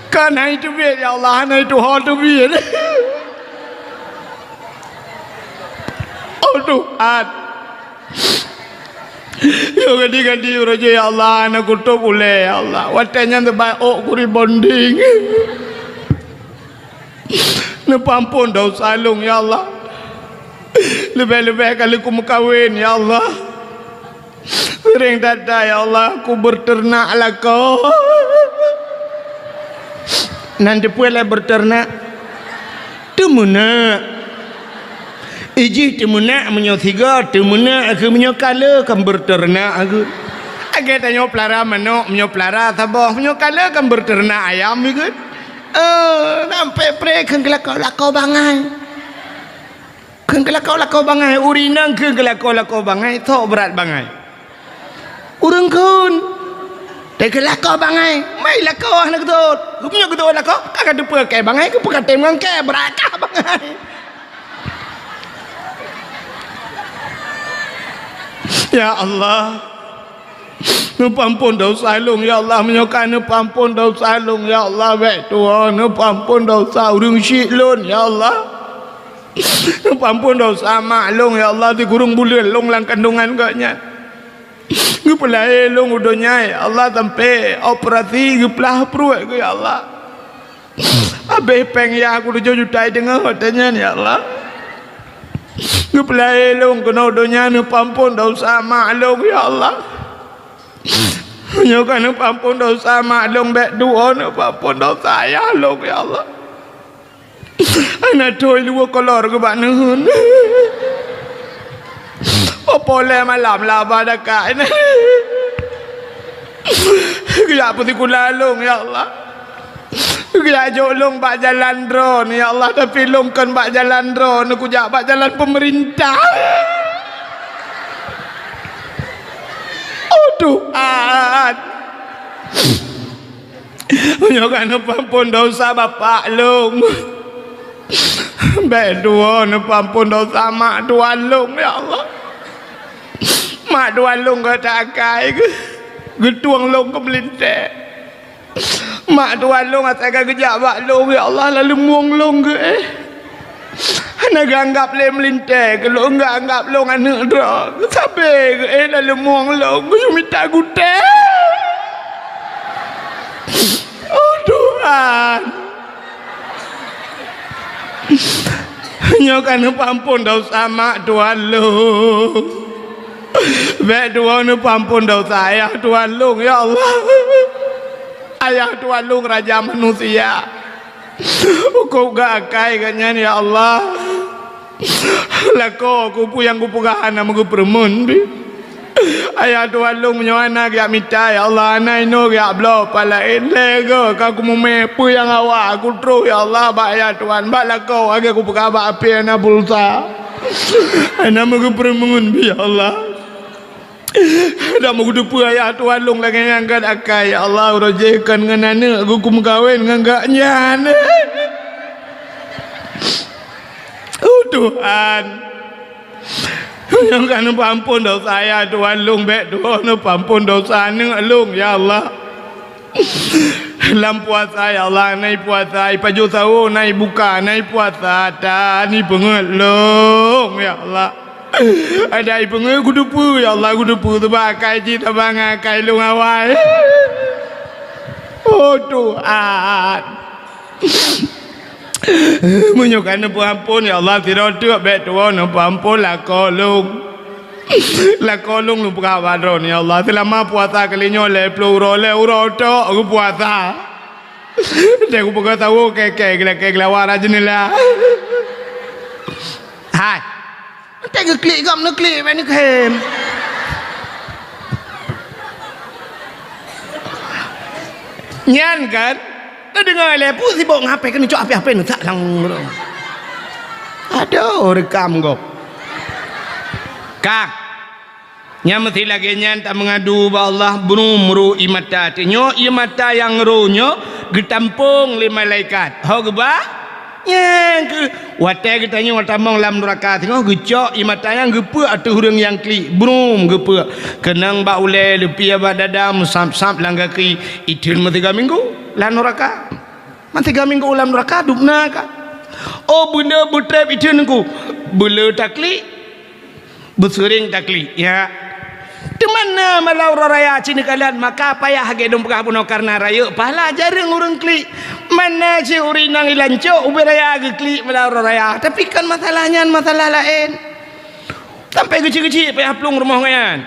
Kan hana teubiet, ya Allah, hana tuho teubiet. Oh Tuhan. Yo gadi-gadi uroe jih, ya Allah, hana kutôp ulèe, ya Allah. Watèe nyan teubaih ôk ku rebonding. Neupeuampon desya lôn, ya Allah. Leubeh-leubeh kali kumeukawen, ya Allah. Seuring that-that, ya Allah, kubeuteunak lakoe. Nan dipeue lé beuteunak? Teumeunak. Ijih teumeunak meunyoe sigoe, teumeunak keuh meunyoe ka le kan beuteunak keuh. Lagèe tanyoe peulara manok, meunyoe peulara saboh, meunyoe ka le kan beuteunak ayam keuh. Eh, sampoe pré kheun keu lakoe, lakoe bangai. Kheun keu lakoe, lakoe bangai, ureueng inong kheun keu lakoe, lakoe bangai, sok brat bangai. Ureueng kheun, teuka lakoe bangai, mai lakoe hana geutot. Geumeunyoe geutot lakoe, ka ka teupeue kèe bangai, keupeue ka tem ngon kèe, brat kah bangai. Ya Allah. Neupeuampon desya lôn, ya Allah. Meunyoe ka neupeuampon desya lôn, ya Allah, bèk tuwo neupeuampon desya ureueng syik lôn, ya Allah. Neupeuampon desya mak lôn, ya Allah, sikureueng buleuen lôn lam kandongan gobnyan. Geupeulahé lôn u donya, ya Allah, sampoe operasi geuplah pruet geuh, ya Allah. Habéh péng yah ku tujoh juta i teungoh watèe nyan, ya Allah. Geupeulahé lôn keunoe donya neupeuampon desya mak lôn, ya Allah. Meunyoe ka neupeuampon desya mak lôn, bèk tuwo neupeuampon desya ayah lôn, ya Allah. Hana thôn luweue kolor keuh bak neuheun. Poh lhèe malam lah ba dakak. Geujak peusikula lôn, ya Allah. Geujak jok lôn bak jalan droeneuh, ya Allah, tapi lôn kon bak jalan droeneuh, kujak bak jalan peumeurintah. Oh Tuhan. Meunyoe ka neupeuampon desya bapak lôn, bèk tuwo neupeuampon desya mak tuan lôn, ya Allah. Mak tuan lôn gata akai geutueng lôn keu meulintèe. Mak tuan lôn asai ka geujak bak lôn, ya Allah, laleumeung lôn geuh, eh. Hana geuanggab lé meulintèe keu lôn, geuanggab lôn aneuk droe. Sabe geuh, eh, laleumeung lôn geuyue mita gutèe. Oh Tuhan. Nyoe ka neupeuampon desya mak tuan lôn. Bèk tuwo neupeuampon desya ayah tuan lôn, ya Allah. Ayah tuan lôn raja manusia. Kok geuakai gobnyan, ya Allah. Lakoe ku peue nyang kupeugah hana meugeupeureumeun pih. Ayah tuan lôn meunyoe hana geujak mita, ya Allah, hana inoe geujak bloe pat laén. Lhèe goe ka kumumè peue nyang hawa kutroh, ya Allah, bak ayah tuan, bak lakoe lagèe kupeugah bak apui hana pulsa. Hana meugeupeureumeun pih, ya Allah. Dan meugeuteupeue ayah tuan lôn lagèe nyan geuakai, ya Allah, uroe jih kon ngon aneuk geuh kumeukawen ngon gobnyan. Oh Tuhan, nyang ka neupeuampon desya ayah tuan lôn, bèk tuwo neupeuampon desya aneuk lôn, ya Allah. Lam puasa, ya Allah, na ipuasa, ipajoh sawoe, na ibuka, na ipuasa, tan ipeungeuet lôn, ya Allah. Adak ipeungeuet kuteupeue, ya Allah, kuteupeue, sabab akai cit saban ngon akai lôn awai. Oh Tuhan. Meunyoe ka neupeuampon, ya Allah, sidroe teuk bèk tuwo neupeuampon lakoe lôn. Lakoe lôn lôn peugah bak droeneuh, ya Allah, seulama puasa kali nyoe lhèe ploh uroe, lhèe uroe tok geupuasa. Deh kupeugah sawoe kèe-kèe geulakèe geulawa rot jeuneula. Hai. Entah geuklik gam neuklik bak neukhem. Nyan kan, na deungoe lé peue sibok ngon H P, keuneuk cok H P, H P neusak lang. Aduh, rekam gob. Ka. Nyan meusti lagèe nyan tameungadu bak Allah, brôh-brôh ié mata. Teunyoe ié mata nyang roh nyoe geutampông lé malaikat. Ho geuba? Nyang keu watée geutanyoe tamong lam nuraka singoh, geucok ie mata nyang geupeuk ateueh ureuëng nyang klik, brum geupeuk. Keunong bak ulée, leupie bak dada, meusab-sab lam gaki, itheun meusiga minggu lam nuraka. Meusiga minggu lam nuraka dubna ka. Oh, beuleu beutreb itheun ku. Beuleu taklik. Beuseuring taklik, ya. Teuma na malam uroe raya cit neukalon, maka payah lagée dong peugah bunoe kareuna rayeuk pahala jareueng ureuëng klik. Mana cit ureuëng inong ilancok ubé raya geuklik malam uroe raya. Tapi kan masalah nyan masalah laén. Sampai geucik-geucik payah plueng rumoh nyan.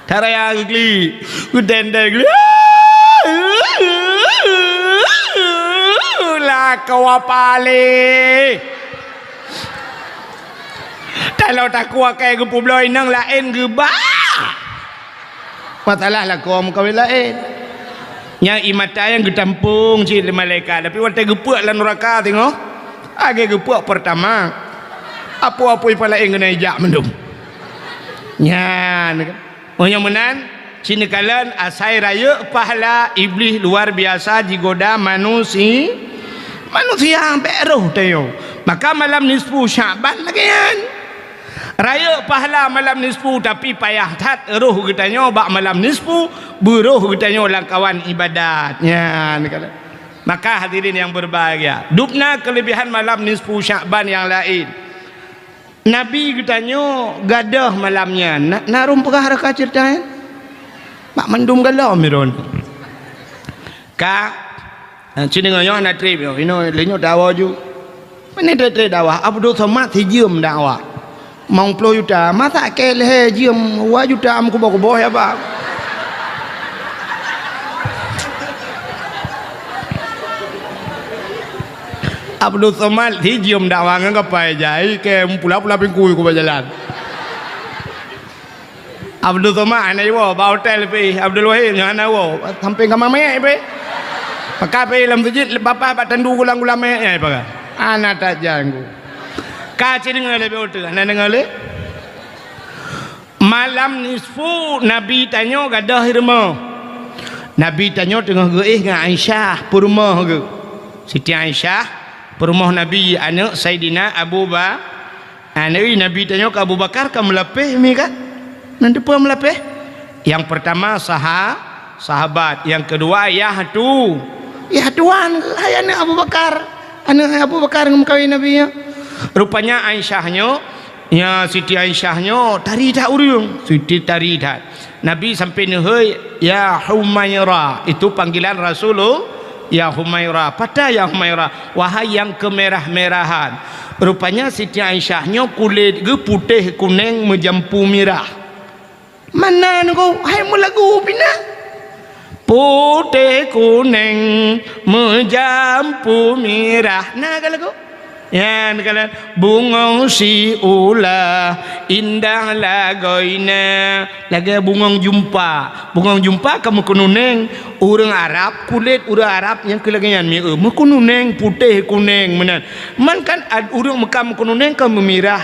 Taraya geuklik, geudendeng geuklik. Lakoe pale. Talo takue keu geupubloe inong laén geuba. Masalah lakoe meukawen laén. Nyang ie mata nyang geutampong cit lé malaikat, tapi watée geupeuk lam nuraka singoh, lagée geupeuk peurtama. Apui-apui pih laén geuneuk ijak mandum. Nyan. Meunyoe meunan, cit neukalon asai rayeuk pahala Iblih luar biasa jigoda manusi-, manusia bék roh tanyoe. Maka malam nisfu Syakban lagée nyan. Rayeuk pahala malam nisfu, tapi payah that roh geutanyoe bak malam nisfu, beuroh geutanyoe lam kawan ibadat. Nyan neukalon. Maka hadirin yang berbahagia, dubna keulebihan malam nisfu Syakban nyang laén. Nabi geutanyoe gadôh malam nyan. Na, na rhom peugah raka ceurita nyan? Bak mandum galom miron. Ka, eh, ci deungoe nyoe hana treb nyoe. Inoe lé nyoe dawa ju. Meunan treb-treb dawa. Abdul Somad sijeuem dawa. Limong ploh juta. Masa keu lhée jeuem dua juta meukuboh-kuboh ya, Bang? Abdul Somad sijeuem dakwah ngon kapai jai, keu pula-pula pingkui ku bak jalan. Abdul Somad hana iwoe, bak hotel pih Abdul Wahid nyoe hana iwoe, sampéng kama manyét pih. Pakai pih lam seujid, babah bak tandu gulam-gulam manyét nyan pakai. Hana tajak ku. Ka ci deungoe lé bak hotel, hana deungoe lé. Malam nisfu Nabi tanyoe gadôh i rumoh. Nabi tanyoe teungoh geuéh ngon Aisyah peurumoh geuh. Siti Aisyah peurumoh Nabi, aneuëk Saidina Abu Ba-, aneuëk Nabi tanyoe keu Abu Bakar ka meulapéh mi kan? Nan teupeue meulapéh? Nyang peurtama saha-, sahabat, nyang keudua yah tu-, yah tuan, hai aneuëk Abu Bakar. Aneuëk Abu Bakar ngon meukawen Nabi nyoe. Rupanya Aisyah nyoe, ya, Siti Aisyah nyoe tari that ureuëng, Siti tari that. Nabi sampai neuhôi, "Ya Humaira." Itu panggilan Rasulullah, "Ya Humaira." Pata ya Humaira, wahai nyang keumirah-mirahan. Rupanya Siti Aisyah nyoe kulét geuh putéh kuneng meujampu mirah. Mana nunggu hai meulagu pina? Putéh kuneng meujampu mirah. Na ka lagu? Nyan ka lagu. Bungong siulah indah lagoina. Lagée bungong jumpa. Bungong jumpa ka meukeununeng. Ureuëng Arab, kulét ureuëng Arab nyang keu lagée nyan mi eu. Meukeununeng, putéh kuneng meunan. Man kan ad-, ureuëng Mekah meukeununeng ka meumirah.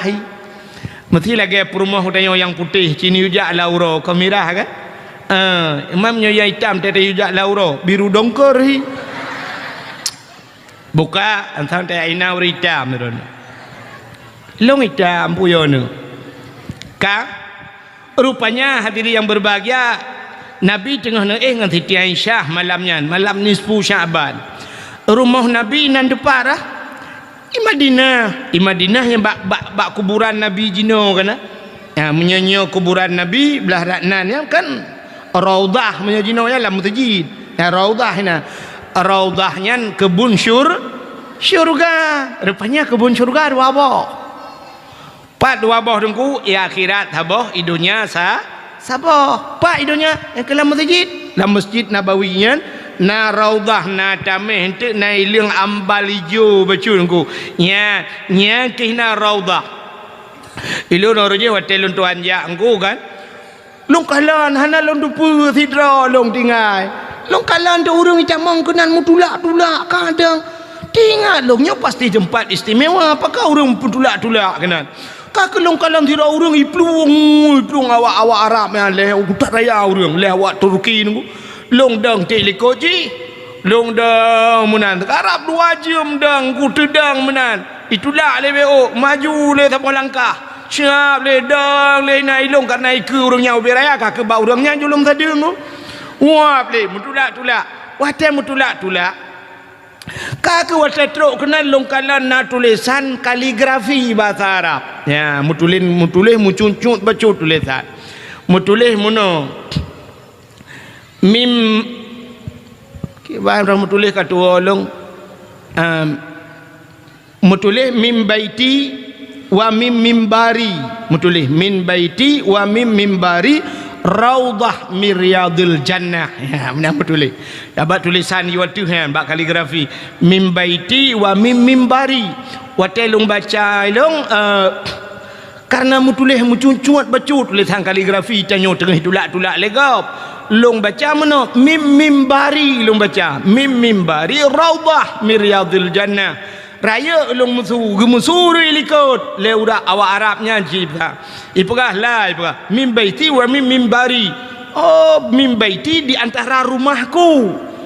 Meusti lagée peurumoh geutanyoe nyang putéh, ci neuyue jak lam uroe, ka mirah kan? Ah, imam nyoe nyang itam, teuh neuyue jak lam uroe, biru dongkor hi. Buka, antang teuh ina ureuëng itam droeneuh. Lôn itam peue yo neuh. Ka? Rupanya hadirin yang berbahagia, Nabi teungoh neuéh ngon Siti Aisyah malam nyan, malam nisfu Sya'ban. Rumoh Nabi nan teuparah. I Madinah, i Madinah nyang bak, bak, bak kuburan Nabi jinoe kan, eh? Ya, meunyoe nyoe kuburan Nabi, blah rat nan nyan kan Raudhah, meunyoe jinoe nyan lam meuseujid. Ya, Raudhah nyan. Raudhah nyan keubun syur-, syurga. Rupanya keubun syurga dua boh. Pat dua boh teungku, i akhirat saboh, i donya sa-, saboh. Pat i donya, nyang keu lam meuseujid. Lam Masjid Nabawi nyan, na Raudhah, na taméh eunteuk, na ileueng ambal ijo bacut teungku. Nya, nya keuh na Raudhah. Ilôn uroe jih watée lôn tuan jak teungku kan. Lôn kalon hana lôn teupeue sidroe lôn tinggai. Lôn kalon teuh ureuëng itamong keunan meutulak-tulak kadang. Teuingat lôn nyoe pasti teumpat istimewa, pakon ureuëng peutulak-tulak keunan. Ka keu lôn kalon sidroe ureuëng iplueng, iplueng awak-awak Arab nyan lhée utak raya ureuëng, lhée awak Turki nunggu. Lôn dong tiek likot jih. Lôn dong meunan, karab dua jeuem dong, kuteudong meunan. Itulak lé B O, maju lé saboh langkah. Siap lé dong lé na ilong, karena ikeue ureuëng nyang ubé raya ka keu bak ureuëng nyan julom sadeueng. Uap lé, meutulak-tulak. Watée meutulak-tulak, ka keu watée trok keunan lôn kalon na tulésan kaligrafi basa Arab. Ya, meutuléh, meutuléh meucuncut bacut tulésan. Meutuléh meunoe. Mim, kiban ureuëng meutuléh ka tuwoe lôn. Em, meutuléh mim baiti wa mim mimbari. Meutuléh min baiti wa mim mimbari raudhah min riyadil jannah. Ya, meunan meutuléh. Bak tulésan di watée nyan, bak kaligrafi. Mim baiti wa mim mimbari. Watée lôn baca lôn, eh, Karena meutuléh meucuncut bacut tulésan kaligrafi tanyoe teungoh tulak-tulak lé gob. Lôn baca meunoe, mim mimbari lôn baca. Mim mimbari raudhah min riyadil jannah. Rayeuk lôn meusu, geumeusuri likot lé urat awak Arab nyan jipeugah. Ipeugah la, ipeugah. Mim baiti wa mim mimbari. Oh, mim baiti di antara rumahku.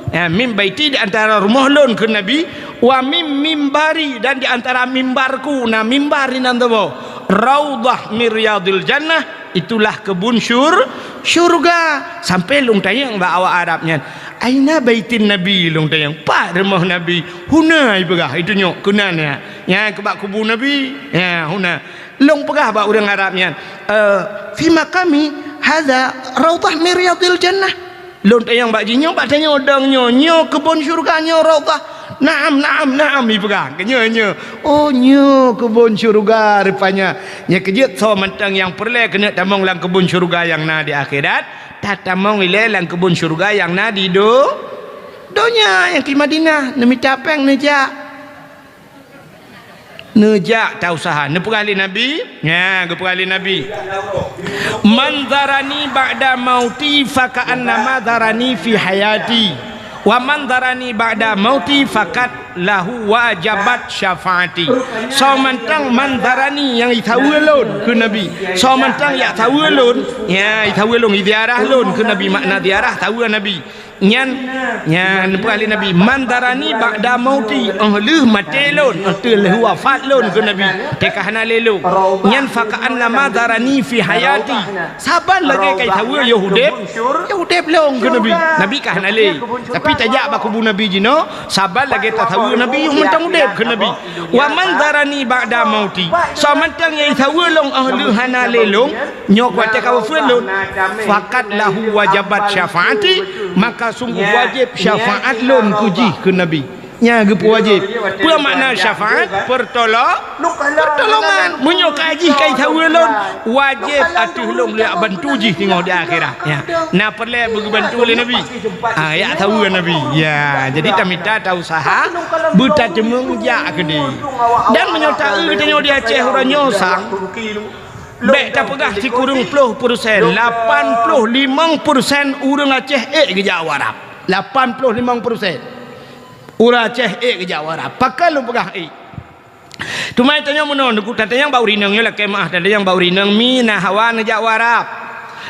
Ya, mim baiti di antara rumoh lôn keu Nabi, wa mim mimbari dan di antara mimbarku na mimbar inan teuboh. Raudhah min riyadil jannah, itulah kebun syur-, syurga. Sampai lôn tanyong bak awak Arab nyan, "Aina baitin Nabi?" Lôn tanyong, "Pat rumoh Nabi?" "Huna," ipeugah, "itunyok keunan ya. Nyan keu bak kubu Nabi." Ya, huna. Lôn peugah bak ureuëng Arab nyan, "Eh, fi maqami hadza raudhah min riyadil jannah." Lôn tanyong bak jih, "Nyoe bak tanyoe dong nyoe, nyoe keubon syeuruga nyoe raudhah?" "Na'am, na'am, na'am," ipeugah. "Nyoe, nyoe." "Oh, nyoe keubon syeuruga rupanya." Nyang keujeuet soe mantong nyang peureulée keuneuk tamong lam keubon syeuruga nyang na di akhirat, tatamong ilée lam keubon syeuruga nyang na di do-, donya nyang di Madinah, neumita péng neujak. Neujak ta usaha. Neupeugah lé Nabi? Nya, geupeugah lé Nabi, "Man zarani ba'da mauti faka'annama zarani fi hayati. Wa man zarani ba'da mauti fakat lahu wajabat syafaati." Soe mantong man zarani nyang isaweue lôn keu Nabi. Soe mantong jak saweue lôn, nya isaweue lôn, iziarah lôn keu Nabi, makna ziarah saweue Nabi. Nyan, nyan neupeugah lé Nabi, "Man zarani ba'da mauti," óh lheueh maté lôn, óh lheueh wafat lôn keu Nabi, teuka hana lé lôn. Nyan, "Faka'annama zarani fi hayati," saban lagée ka isaweue yoh udeb, yoh udeb lôn keu Nabi. Nabi ka hana lé. Tapi tajak bak kubu Nabi jinoe, saban lagée tasaweue Nabi yoh mantong udeb keu Nabi. "Wa man zarani ba'da mauti," soe mantong nyang isaweue lôn óh lheueh hana lé lôn, nyoe watée ka wafeuet lôn, "fakat lahu wajabat syafaati," maka sungguh wajéb syafaat lôn keu jih keu Nabi. Nya geupeuwajéb. Peue makna syafaat? Peurtolo-, peurtolongan. Meunyoe ka jih ka isaweue lôn, wajéb ateueh lôn lôn jak bantu jih singoh di akhirat. Ya. Na peureulée beugeubantu lé Nabi. Ah, jak saweue Nabi. Ya, jadi tamita ta usaha beutateumeung jak keudeh. Dan meunyoe taeu tanyoe di Aceh uroe nyoe sang, bék tapeugah sikureueng ploh persen, lapan ploh limong persen ureuëng Aceh ék geujak u Arab. Lapan ploh limong persen ureuëng Aceh ék geujak u Arab. Pakon lôn peugah ék? Teuma tanyoe meunoe, neuku tatanyong bak ureuëng inong nyoe lakée meuáh, tatanyong bak ureuëng inong, mi na hawa neujak u Arab.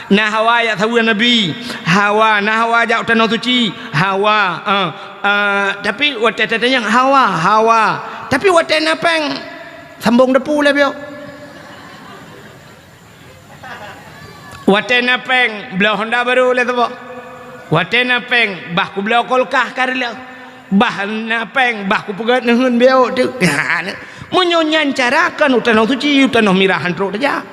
Na hawa jak saweue Nabi. Hawa, na hawa jak u Tanoh Suci. Hawa, eh, eh, tapi watée tatanyong hawa, hawa. Tapi watée na péng, sambong depu lé biok. Watée na péng, bloe honda barô lé saboh. Watée na péng, bah kubloe kulkas ka reuloh. Bah na péng, bah kupeugét neuheun biok teuk. Meunyoe nyan cara, kon u Tanoh Suci, u Tanoh Mirah han trok tajak.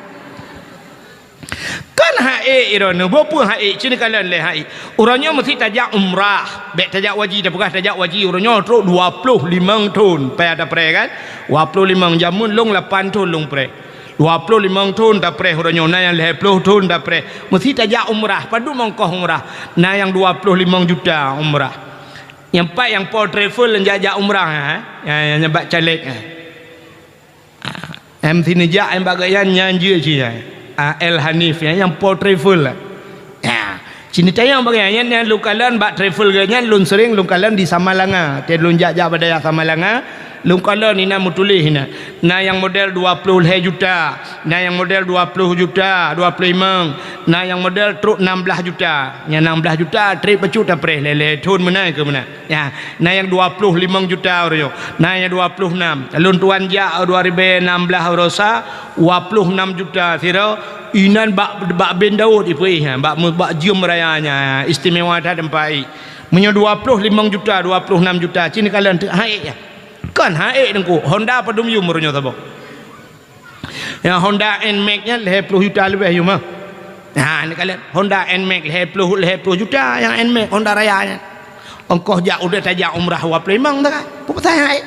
Kon han ék droeneuh, boh peue han ék, ci neukalon lé han ék. Uroe nyoe meusti tajak umrah, bék tajak waji, tapeugah tajak waji, uroe nyoe trok dua ploh limong thon, payah tapreh kan? Dua ploh limong, jameun lôn lapan thon lôn preh. Dua ploh limong thon tapreh uroe nyoe, na nyang lhée ploh thon tapreh. Meusti tajak umrah, padub ongkoh umrah? Na nyang dua ploh limong juta umrah. Nyang pat nyang po travel nyang jak-jak umrah, ha? Nyang, nyang, nyang bak caleg, ha? Ah, em sini jak, em bak gobnyan nyan jeuet cit, ha? Ah, El Hanif, nyang, nyang po travel, ha? Ya. Sini tayang bak gobnyan, nyan, nyan lôn kalon bak travel gobnyan, lôn sering lôn kalon di Samalanga. Watée lôn jak-jak bak dayah Samalanga, Lôn kalon inan meutuléh inan. Na nyang model dua ploh lhèe juta, na nyang model dua ploh juta, dua ploh limong, na nyang model trok nam blaih juta. Nyang nam blaih juta trép bacut tapreh lhèe-lhèe thôn meunan keu meunan. Ya, na nyang dua ploh limong juta uroe nyoe, na nyang dua ploh nam. Lôn tuan jak dua ribèe nam blaih uroe sa, dua ploh nam juta sidroe, inan bak, bak Bin Daud ipeuéh nyan, bak, bak jeuem raya nyan, istimewa that teumpat ék. Meunyoe dua ploh limong juta, dua ploh nam juta, ci neukalon teuk han ék nyan. Kon han ék Teungku, Honda padum yum uroe nyoe saboh. Nyang Honda Nmax nyan lhèe ploh juta leubeh yum ah. Ha, neukalon Honda Nmax lhèe ploh, lhèe ploh juta nyang Nmax Honda raya nyan. Ongkoh jak udép tajak umrah dua ploh limong takai. Peue pasai han ék?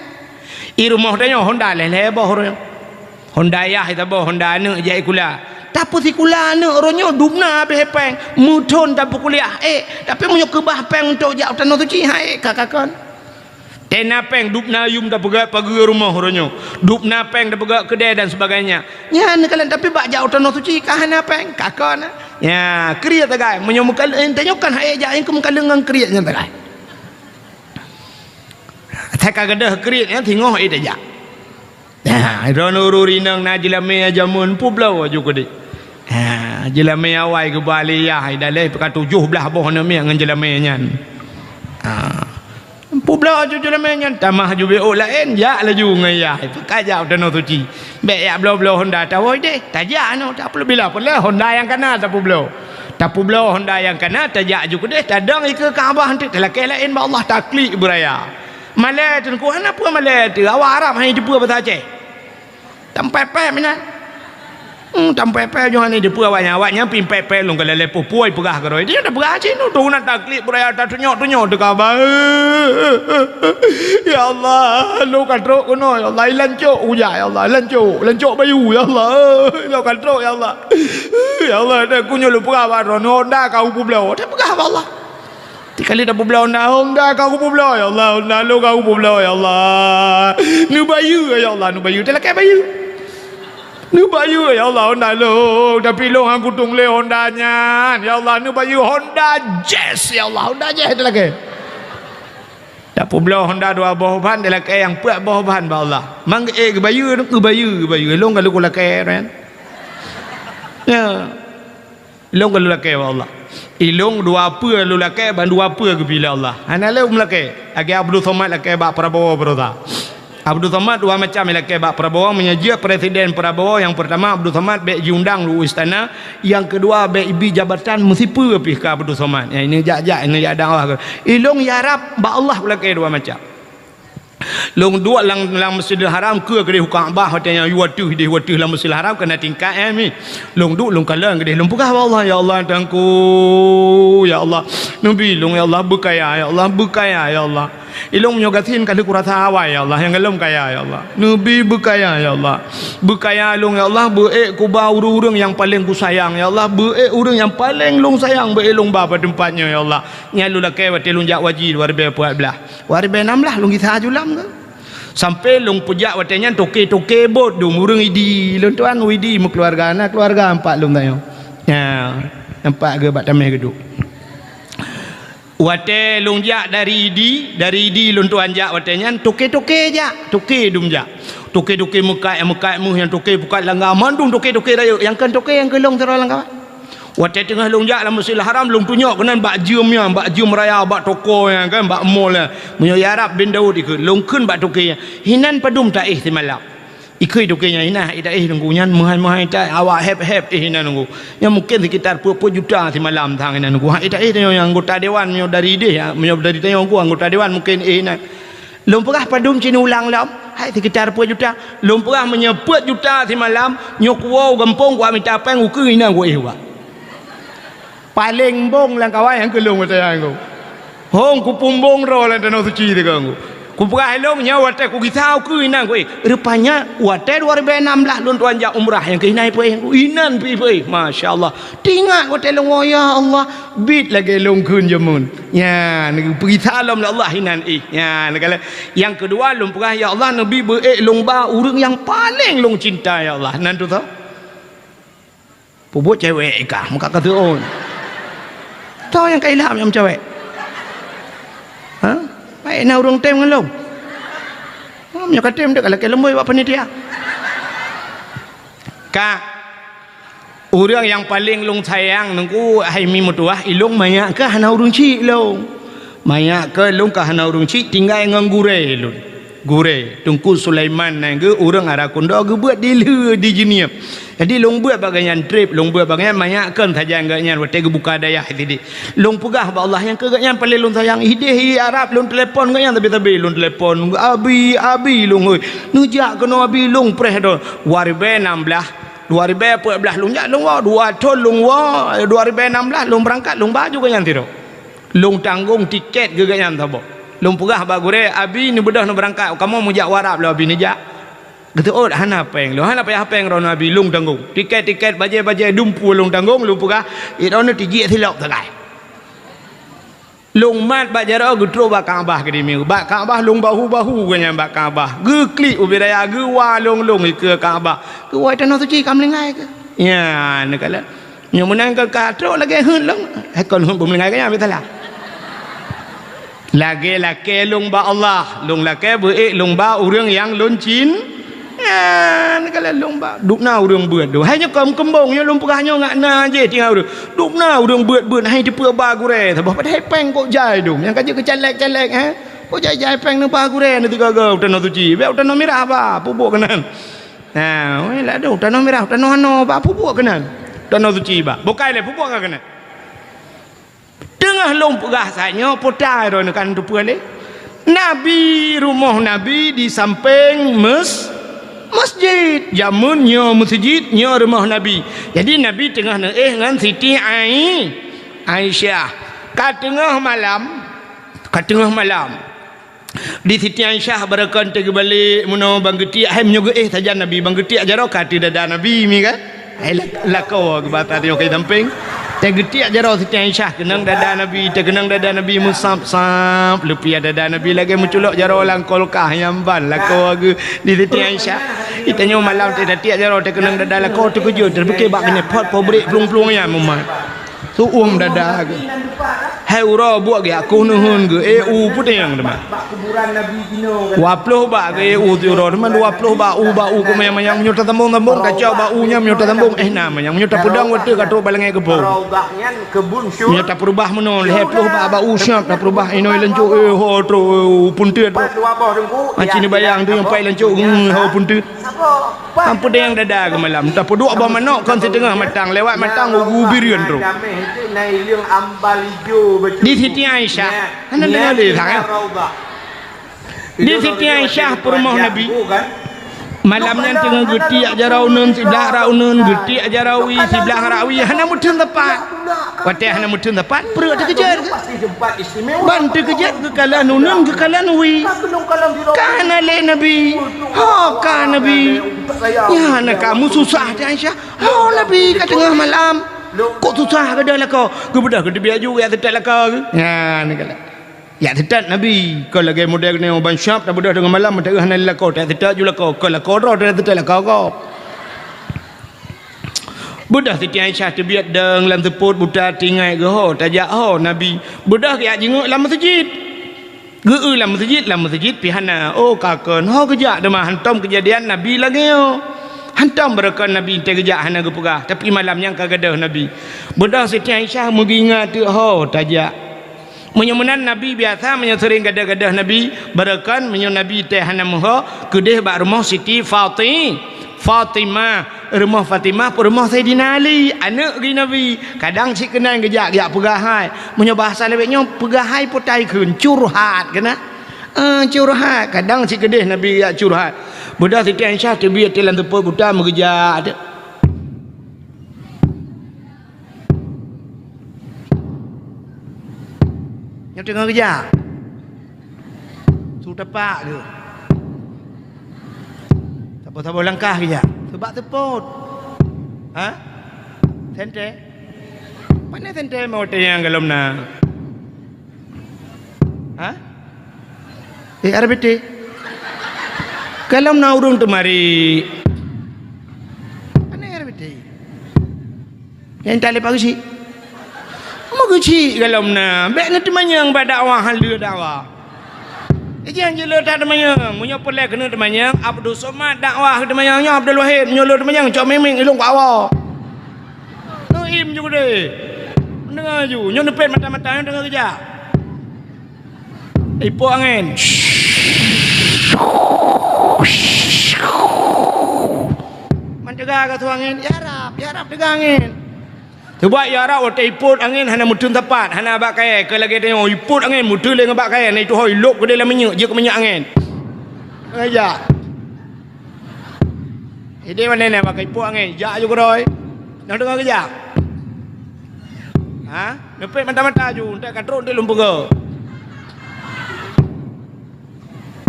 I rumoh tanyoe Honda lhèe-lhèe boh uroe nyoe. Honda yah saboh, Honda aneuk jak sikula. Tapeusikula aneuk uroe nyoe dubna habéh péng, meuthon tapeukuliah ék. Tapi meunyoe keubah péng untuk jak u Tanoh Suci han ék ka, ka kon. Tena péng dubna yum tapeugöt pageue rumoh uroe nyoe. Dubna péng tapeugöt keudè dan sebagainya. Nyan neukalon tapi bak jak u Tanoh Suci ka hana péng, ka kon. Nya, kriet tagai. Meunyoe meukalon, eh, tanyoe kan han ék jak, nyang keu meukalon ngon kriet nyan tagai. Asai ka gadôh kriet nyan singoh ék tajak. Nah, droeneuh ureueng inong na jeulamé jameun publoe aju keudéh. Ha, jeulamé awai geuba lé yah, idaleh peuka tujoh blaih boh aneuk miet ngon jeulamé nyan. Ha. Publoe aju jeulamé nyan, tamah aju B O laén, jak laju ngon yah, peuka jak u Tanoh Suci. Bèk jak bloe-bloe Honda tawoe deh, tajak aneuk, tak peuleuh bila peuleuh Honda nyang kana tapubloe. Tapubloe Honda nyang kana, tajak aju keudéh, tadong ikeue Ka'bah, talakèe laén bak Allah, taklik beuraya. Malèe Teungku, hana peue malèe teuh. Awak Arab hana jiteupeue basa Aceh. Tampèe-pèe meunan. Hmm, tampèe-pèe nyoe hana jiteupeue awaknyan. Awaknyan pih pèe-pèe lôn ka lalè puih-puih peugah keudroe. Dia dah peugah cit, tu na taklik beuraya, tatunyok-tunyok teuka ba. Ya Allah, lôn ka trok keunoe, ya Allah. Lancok ujak, ya Allah. Lancok, lancok bayu, ya Allah. Lôn ka trok, ya Allah. Ya Allah, dah kunyueng lôn peugah bak droeneuh, Honda ka kupubloe. Dah peugah bak Allah. Tikali tapubloe Honda, Honda ka kupubloe, ya Allah, Honda lôn ka kupubloe, ya Allah. Neubayeue, ya Allah, neubayeue, talakèe bayeue. Neubayeue, ya Allah, Honda lôn, tapi lôn han kutueng lé Honda nyan. Ya Allah, neubayeue Honda Jazz, ya Allah, Honda Jazz talakèe. Tapubloe Honda dua boh ban, talakèe nyang peuet boh ban bak Allah. Mang ék geubayeue, geubayeue, geubayeue. Lôn ka lôn kulakèe nyan. Ya. Ilôn ka lôn lakèe bak Allah. Ilôn dua peue lôn lakèe, ban dua peue geupilèe Allah. Hana lé meulakèe. Lagèe Abdul Somad lakèe bak Prabowo baroesa. Abdul Somad dua macam ilakèe bak Prabowo, meunyoe jeuet presiden Prabowo, nyang peurtama Abdul Somad bèk jiundang u istana, nyang keudua bèk ibi jabatan meusipeue pih keu Abdul Somad. Nyang ini jak-jak, ini jak dakwah. Ilôn ya Rab bak Allah lakèe dua macam. Lôn duek lam, lam Masjidil Haram, keue keudéh u Ka'bah, watèe nyan yue ateueh, deh ateueh lam Masjidil Haram, keunan tingkat, eh, mi. Lôn duek, lôn kalon keudéh, lôn peugah bak Allah, "Ya Allah, Tuhanku, ya Allah, neubi lôn, ya Allah, beukaya, ya Allah, beukaya, ya Allah. Ilôn meunyoe gasien ka lheueh kurasa awai, ya Allah, nyang golom kaya, ya Allah. Neubi beukaya, ya Allah. Beukaya lôn, ya Allah, beuék kuba ureueng-ureueng nyang paleng kusayang, ya Allah, beuék ureueng nyang paleng lôn sayang, beuék lôn ba bak teumpat nyoe, ya Allah." Nyan lôn lakèe watèe lôn jak haji dua ribèe peuet blah. Dua ribèe nam blah lôn gisa aju lam keuh. Sampoe lôn peujak watèe nyan toke-toke bot dum ureueng Idi. Lôn tuan Idi meukeuluwarga, na keuluwarga empat lôn tanyoe. Nya, empat geuh bak tamèh geuduek. Watèe lôn jak dari Idi, dari Idi lôn tuan jak watèe nyan toke-toke jak, toke dum jak. Toke-toke meukat, meukat meuh nyang toke pukat langga, mandum toke-toke rayeuk. Nyang kon toke nyang keu lôn sidroe lam kawan. Watèe teungoh lôn jak lam Masjidil Haram, lôn tunyok keunan bak jeuem nyan, bak jeuem raya, bak toko nyan kan, bak mall nyan. Meunyoe ya Rab bin Daud ikheun, lôn kheun bak toke nyan, "Hinan padum taéh simalam?" Ikheun toke nyan, "Hinan han ék taéh Teungku, nyan meuhai-meuhai that, awak héb-héb éh hinan Teungku. Nyan mungken sekitar peuet ploh juta simalam sang hinan Teungku. Han ék taéh tanyoe nyang anggota dewan, meunyoe dari idéh, ya, meunyoe dari tanyoe Teungku, anggota dewan mungken éh hinan." Lôn peugah padum cit ulang lom, hai sekitar peuet juta. Lôn peugah meunyoe peuet juta simalam, nyoe kuwoe u gampông kuha mita péng ukeue inan kuéh ubat. Paleng bong lam kawan nyang keu lôn watèe nyan Teungku. Hong kupumbong droe lam Tanoh Suci teuka Teungku. Kupeugah ilôn nyoe watèe kugisa ukeue inan kuéh. Rupanya watèe dua ribèe nam blah lôn tuan jak umrah nyang keu inan peuéh Teungku. Inan pih peuéh. Masya Allah. Teuingat watèe lôn woe, ya Allah, bit lagèe lôn kheun jameun. Nyan, peugisa lom lé Allah inan éh. Nyan, kala. Nyang keudua lôn peugah, "Ya Allah, neubi beuék lôn ba ureueng nyang paleng lôn cinta, ya Allah." Nan tu tho. Peubuet cewek ka, muka ka teuôn. Tho nyang ka ilham nyang cewek. Ha? Baik na ureueng tem ngon lôn. Ha, Nyoe ka tem dek lakée leumboi bak panitia. Ka, ureuëng nyang paleng lôn sayang nungku hai mi meutuwah ilong manyak keu hana ureuëng cik lôn. Manyak keu lôn ka hana ureuëng cik tinggai ngon gurée lôn. Gurée, Teungku Sulaiman nan geu ureuëng Ara Kundo geubeuet di lheueh di Jeunieb. Jadi lôn beuet bak geuhnyan treb, lôn beuet bak geuhnyan manyak kon sajan geuhnyan watée geubuka dayah sideh. Lôn peugah bak Allah nyang keu geuhnyan paleng lôn sayang. Ideh i Arab lôn telepon geuhnyan sabe-sabe lôn telepon. Abi, abi lôn oi. Neujak keunoe abi lôn preh do. Dua ribée nam blaih, dua ribée peuet blaih lôn jak lôn woe, dua thon lôn woe, dua ribée nam blaih lôn beurangkat lôn ba ju geuhnyan sidroe. Lôn tanggong tiket geuhnyan saboh. Lôn peugah bak gurée, abi neubeudôh neubeurangkat, kamoe meujak u Arab lom abi neujak. Geuteuôt hana péng lôn, hana payah péng droeneuh abi lôn tanggong. Tiket-tiket bajée-bajée dumpeue lôn tanggong, lôn peugah, droeneuh tijik silop sagai. Lôn mat bak jaroe geutrok bak Ka'bah keudimeu. Bak Ka'bah lôn bahu-bahu geuhnyan bak Ka'bah. Geuklik ubit raya geuwa lôn-lôn ikeue Ka'bah. Geuwoe tanoh suci ka meulinggai keu. Ya, neukalon. Nyoe meunan ka, ka trok lagée heuet lôn. Hai kon heuet beumeulinggai geuhnyan biasalah. Lagée lakée lôn bak Allah, lôn lakée beuék lôn bak ureuëng nyang lôn cin. Nyan ka lôn bak. Dubna ureuëng beuet dum. Hai nyoe keumbong nyoe lôn peugah nyoe ngat na jih tinggai ureuëng. Dubna ureuëng beuet-beuet hai teupeu ba gurée saboh padahai péng kok jai dum. Nyang ka jeuet keu caleg-caleg, eh. Kok jai-jai péng neuba gurée neutiga-ga u tanoh suci. Bék u tanoh mirah ba, peubuet keunan. Nah, weh ladôm tanoh mirah, tanoh anoe ba, peubuet keunan. Tanoh suci ba. Bukai lé peubuet keunan. Teungoh lôn peugah saat nyoe, peue ta droeneuh kan teupeue lé? Nabi, rumoh Nabi di sampéng mes-, masjid. Jameun nyoe meuseujid, nyoe rumoh Nabi. Jadi Nabi teungoh neuéh ngon Siti Ai-, Aisyah. Ka teungoh malam, ka teungoh malam. Di Siti Aisyah barokon teugeubalek meunoe ban geutiek, hai meunyoe geuéh sajan Nabi ban geutiek jaroe ka ateueh dada Nabi mi kan? Hai la-, lakoe geuba tanyoe kai sampéng. Teugeutiek jaroe Siti Aisyah keunong dada Nabi, teukeunong dada Nabi meusab-sab, leupie dada Nabi lagée meuculok jaroe lam kulkah nyang ban lakoe geu di Siti Aisyah. Di tanyoe malam teugeutiek jaroe teukeunong dada lakoe teukeujot, teupike bak keuneuk phot pobrek plueng-plueng nyan mumat. Su'uem dada geuh. Hai uroe buet geuh aku neuheun geuh, eh, u puténg teuma. Dua ploh bak geuh, eh, u siuroe teuma dua ploh bak u, bak u keu manyang-manyang. Meunyoe tasambong-sambong, kacau bak u nyan meunyoe tasambong, eh, na manyang. Meunyoe tapeudong watée ka trok bak langét geupeu. Meunyoe tapeurubah meunoe, lhée ploh bak, bak u siap tapeurubah, inoe lancok, eh, ho trok, eh, u punteut. Aci neubayang tu nyang pai lancok, hmm, ho punteut. Ampun dayang dada geuh malam. Tapeuduek boh manok kon siteungoh matang, lewat matang u birion trok. Di Siti Aisyah. Hana deungoe lé sang, eh? Di Siti Aisyah peurumoh Nabi. Malam nyan teungoh geutiek jaroe uneun siblah rak uneun, geutiek jaroe wie siblah rak wie, hana meutheun teumpat. Watée hana meutheun teumpat, pruet teukeujot. Ban teukeujot geukalon uneun geukalon wie. Ka na lé Nabi. Ho ka Nabi. Nyan na ka meususah teuh Aisyah. Ho Nabi ka teungoh malam. Kok susah gadôh lakoe. Geubeudôh geuteubiet ju jak teutot lakoe geuh. Nyan ka lé. Jak teutot Nabi. Kon lagée model nyoe ban siap tabeudôh teungoh malam meuteugah hana lé lakoe, tajak teutot ju lakoe. Kon lakoe droe tajak teutot lakoe gob. Beudôh Siti Aisyah teubiet dong lam seupôt buta tinggai geuh ho, tajak ho Nabi. Beudôh geujak jingeuk lam meuseujid. Geu-eu lam meuseujid, lam meuseujid pih hana. Oh, ka kon ho geujak teuma hantom keujadian Nabi lagée nyoe. Hantom barokon Nabi teuh geujak hana geupeugah, tapi malam nyan ka gadôh Nabi. Beudôh Siti Aisyah meugeuingat teuk ho tajak. Meunyoe meunan Nabi biasa meunyoe seuring gadôh-gadôh Nabi, barokon meunyoe Nabi teuh hana meuho, keudeh bak rumoh Siti Fati-, Fatimah. Rumoh Fatimah peurumoh Saidina Ali, aneuëk geuh Nabi. Kadang cit keunan geujak, geujak peugah hai. Meunyoe bahasa lawét nyoe peugah hai peue tai kheun, curhat keunan. Eh, curhat. Kadang cit keudeh Nabi geujak curhat. Beudôh Siti Aisyah teubiet teuk lam seupôt buta meugeujak teuk. Nyoe teungoh geujak. Su tapak geuh. Saboh-saboh langkah geujak. Subak seupôt. Ha? Senter. Pane senter mau teunyang golom na? Ha? Eh, R B T. Golom na ureuëng teumari. Pane R B T. Nyang taleb apa geuchik? Meugeuchik golom na. Bék neuteumanyong bak dakwah, hana lé dakwah. Ijang jih le that teumanyong. Meunyoe peureulée keuneuk teumanyong, Abdul Somad dakwah teumanyong nyoe Abdul Wahid. Meunyoe le teumanyong, cok mimik ilong ku awak. Neuim ju keudeh. Deungoe ju. Nyoe neupet mata-mata nyoe deungoe keujak. Ipok angén. Man teuga ka su angén, ya rab, ya rab teuga angén. Sabab ya rab watée ipot angén hana meuteun sapat, hana bak kayée, keu lagée tanyoe ipot angén meuteun lé ngon bak kayée, na itu hôi lok keudeh lam minyeuk, jeuet keu minyeuk angén. Ngon jak. Ideh mana na bak ipot angén, jak ju keudroe. Nang deungoe keujak. Ha? Neupet mata-mata ju, enteuk ka trok enteuk lôn peugah.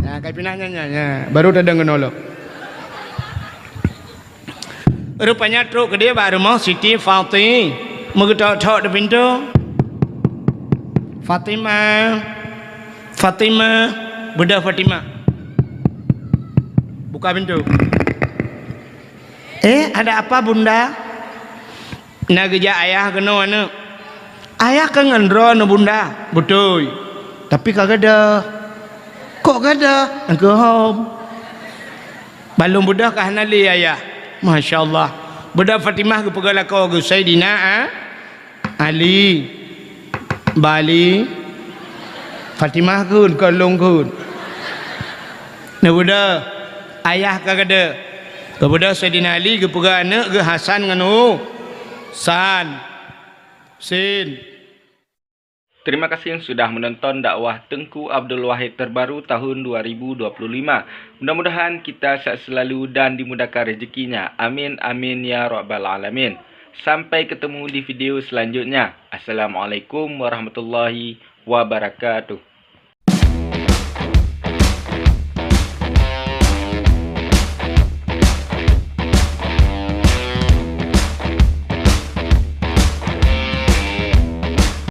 Nah, kai pinah nyan, nyan, nyan. Baru tadeng keunoe lom. Rupanya trok keudeh bak rumoh Siti Fati. Meugeutok-tok di pintoe. Fatimah. Fatimah. Beudôh Fatimah. Buka pintoe. "Eh, ada apa, Bunda?" "Na geujak ayah keunoe, aneuk." "Ayah ka ngon droeneuh, Bunda." "Beutôi." "Tapi ka gadôh." "Kok gadôh?" "Ngon keuhom." Balom beudôh ka hana lé ayah. Masya Allah. Beudôh Fatimah geupeugah lakoe geuh Saidina, a? Ali, Bali, Fatimah kheun, kon lôn kheun. Neubeudôh, ayah ka gadôh. Geubeudôh Saidina Ali geupeugah aneuk geuh Hasan ngon Hu-, san, Husin. Terima kasih sudah menonton dakwah Teungku Abdul Wahid terbaru tahun dua ribu dua puluh lima. Mudah-mudahan kita sehat selalu dan dimudahkan rezekinya. Amin, amin, ya rabbal alamin. Sampai ketemu di video selanjutnya. Assalamualaikum warahmatullahi wabarakatuh.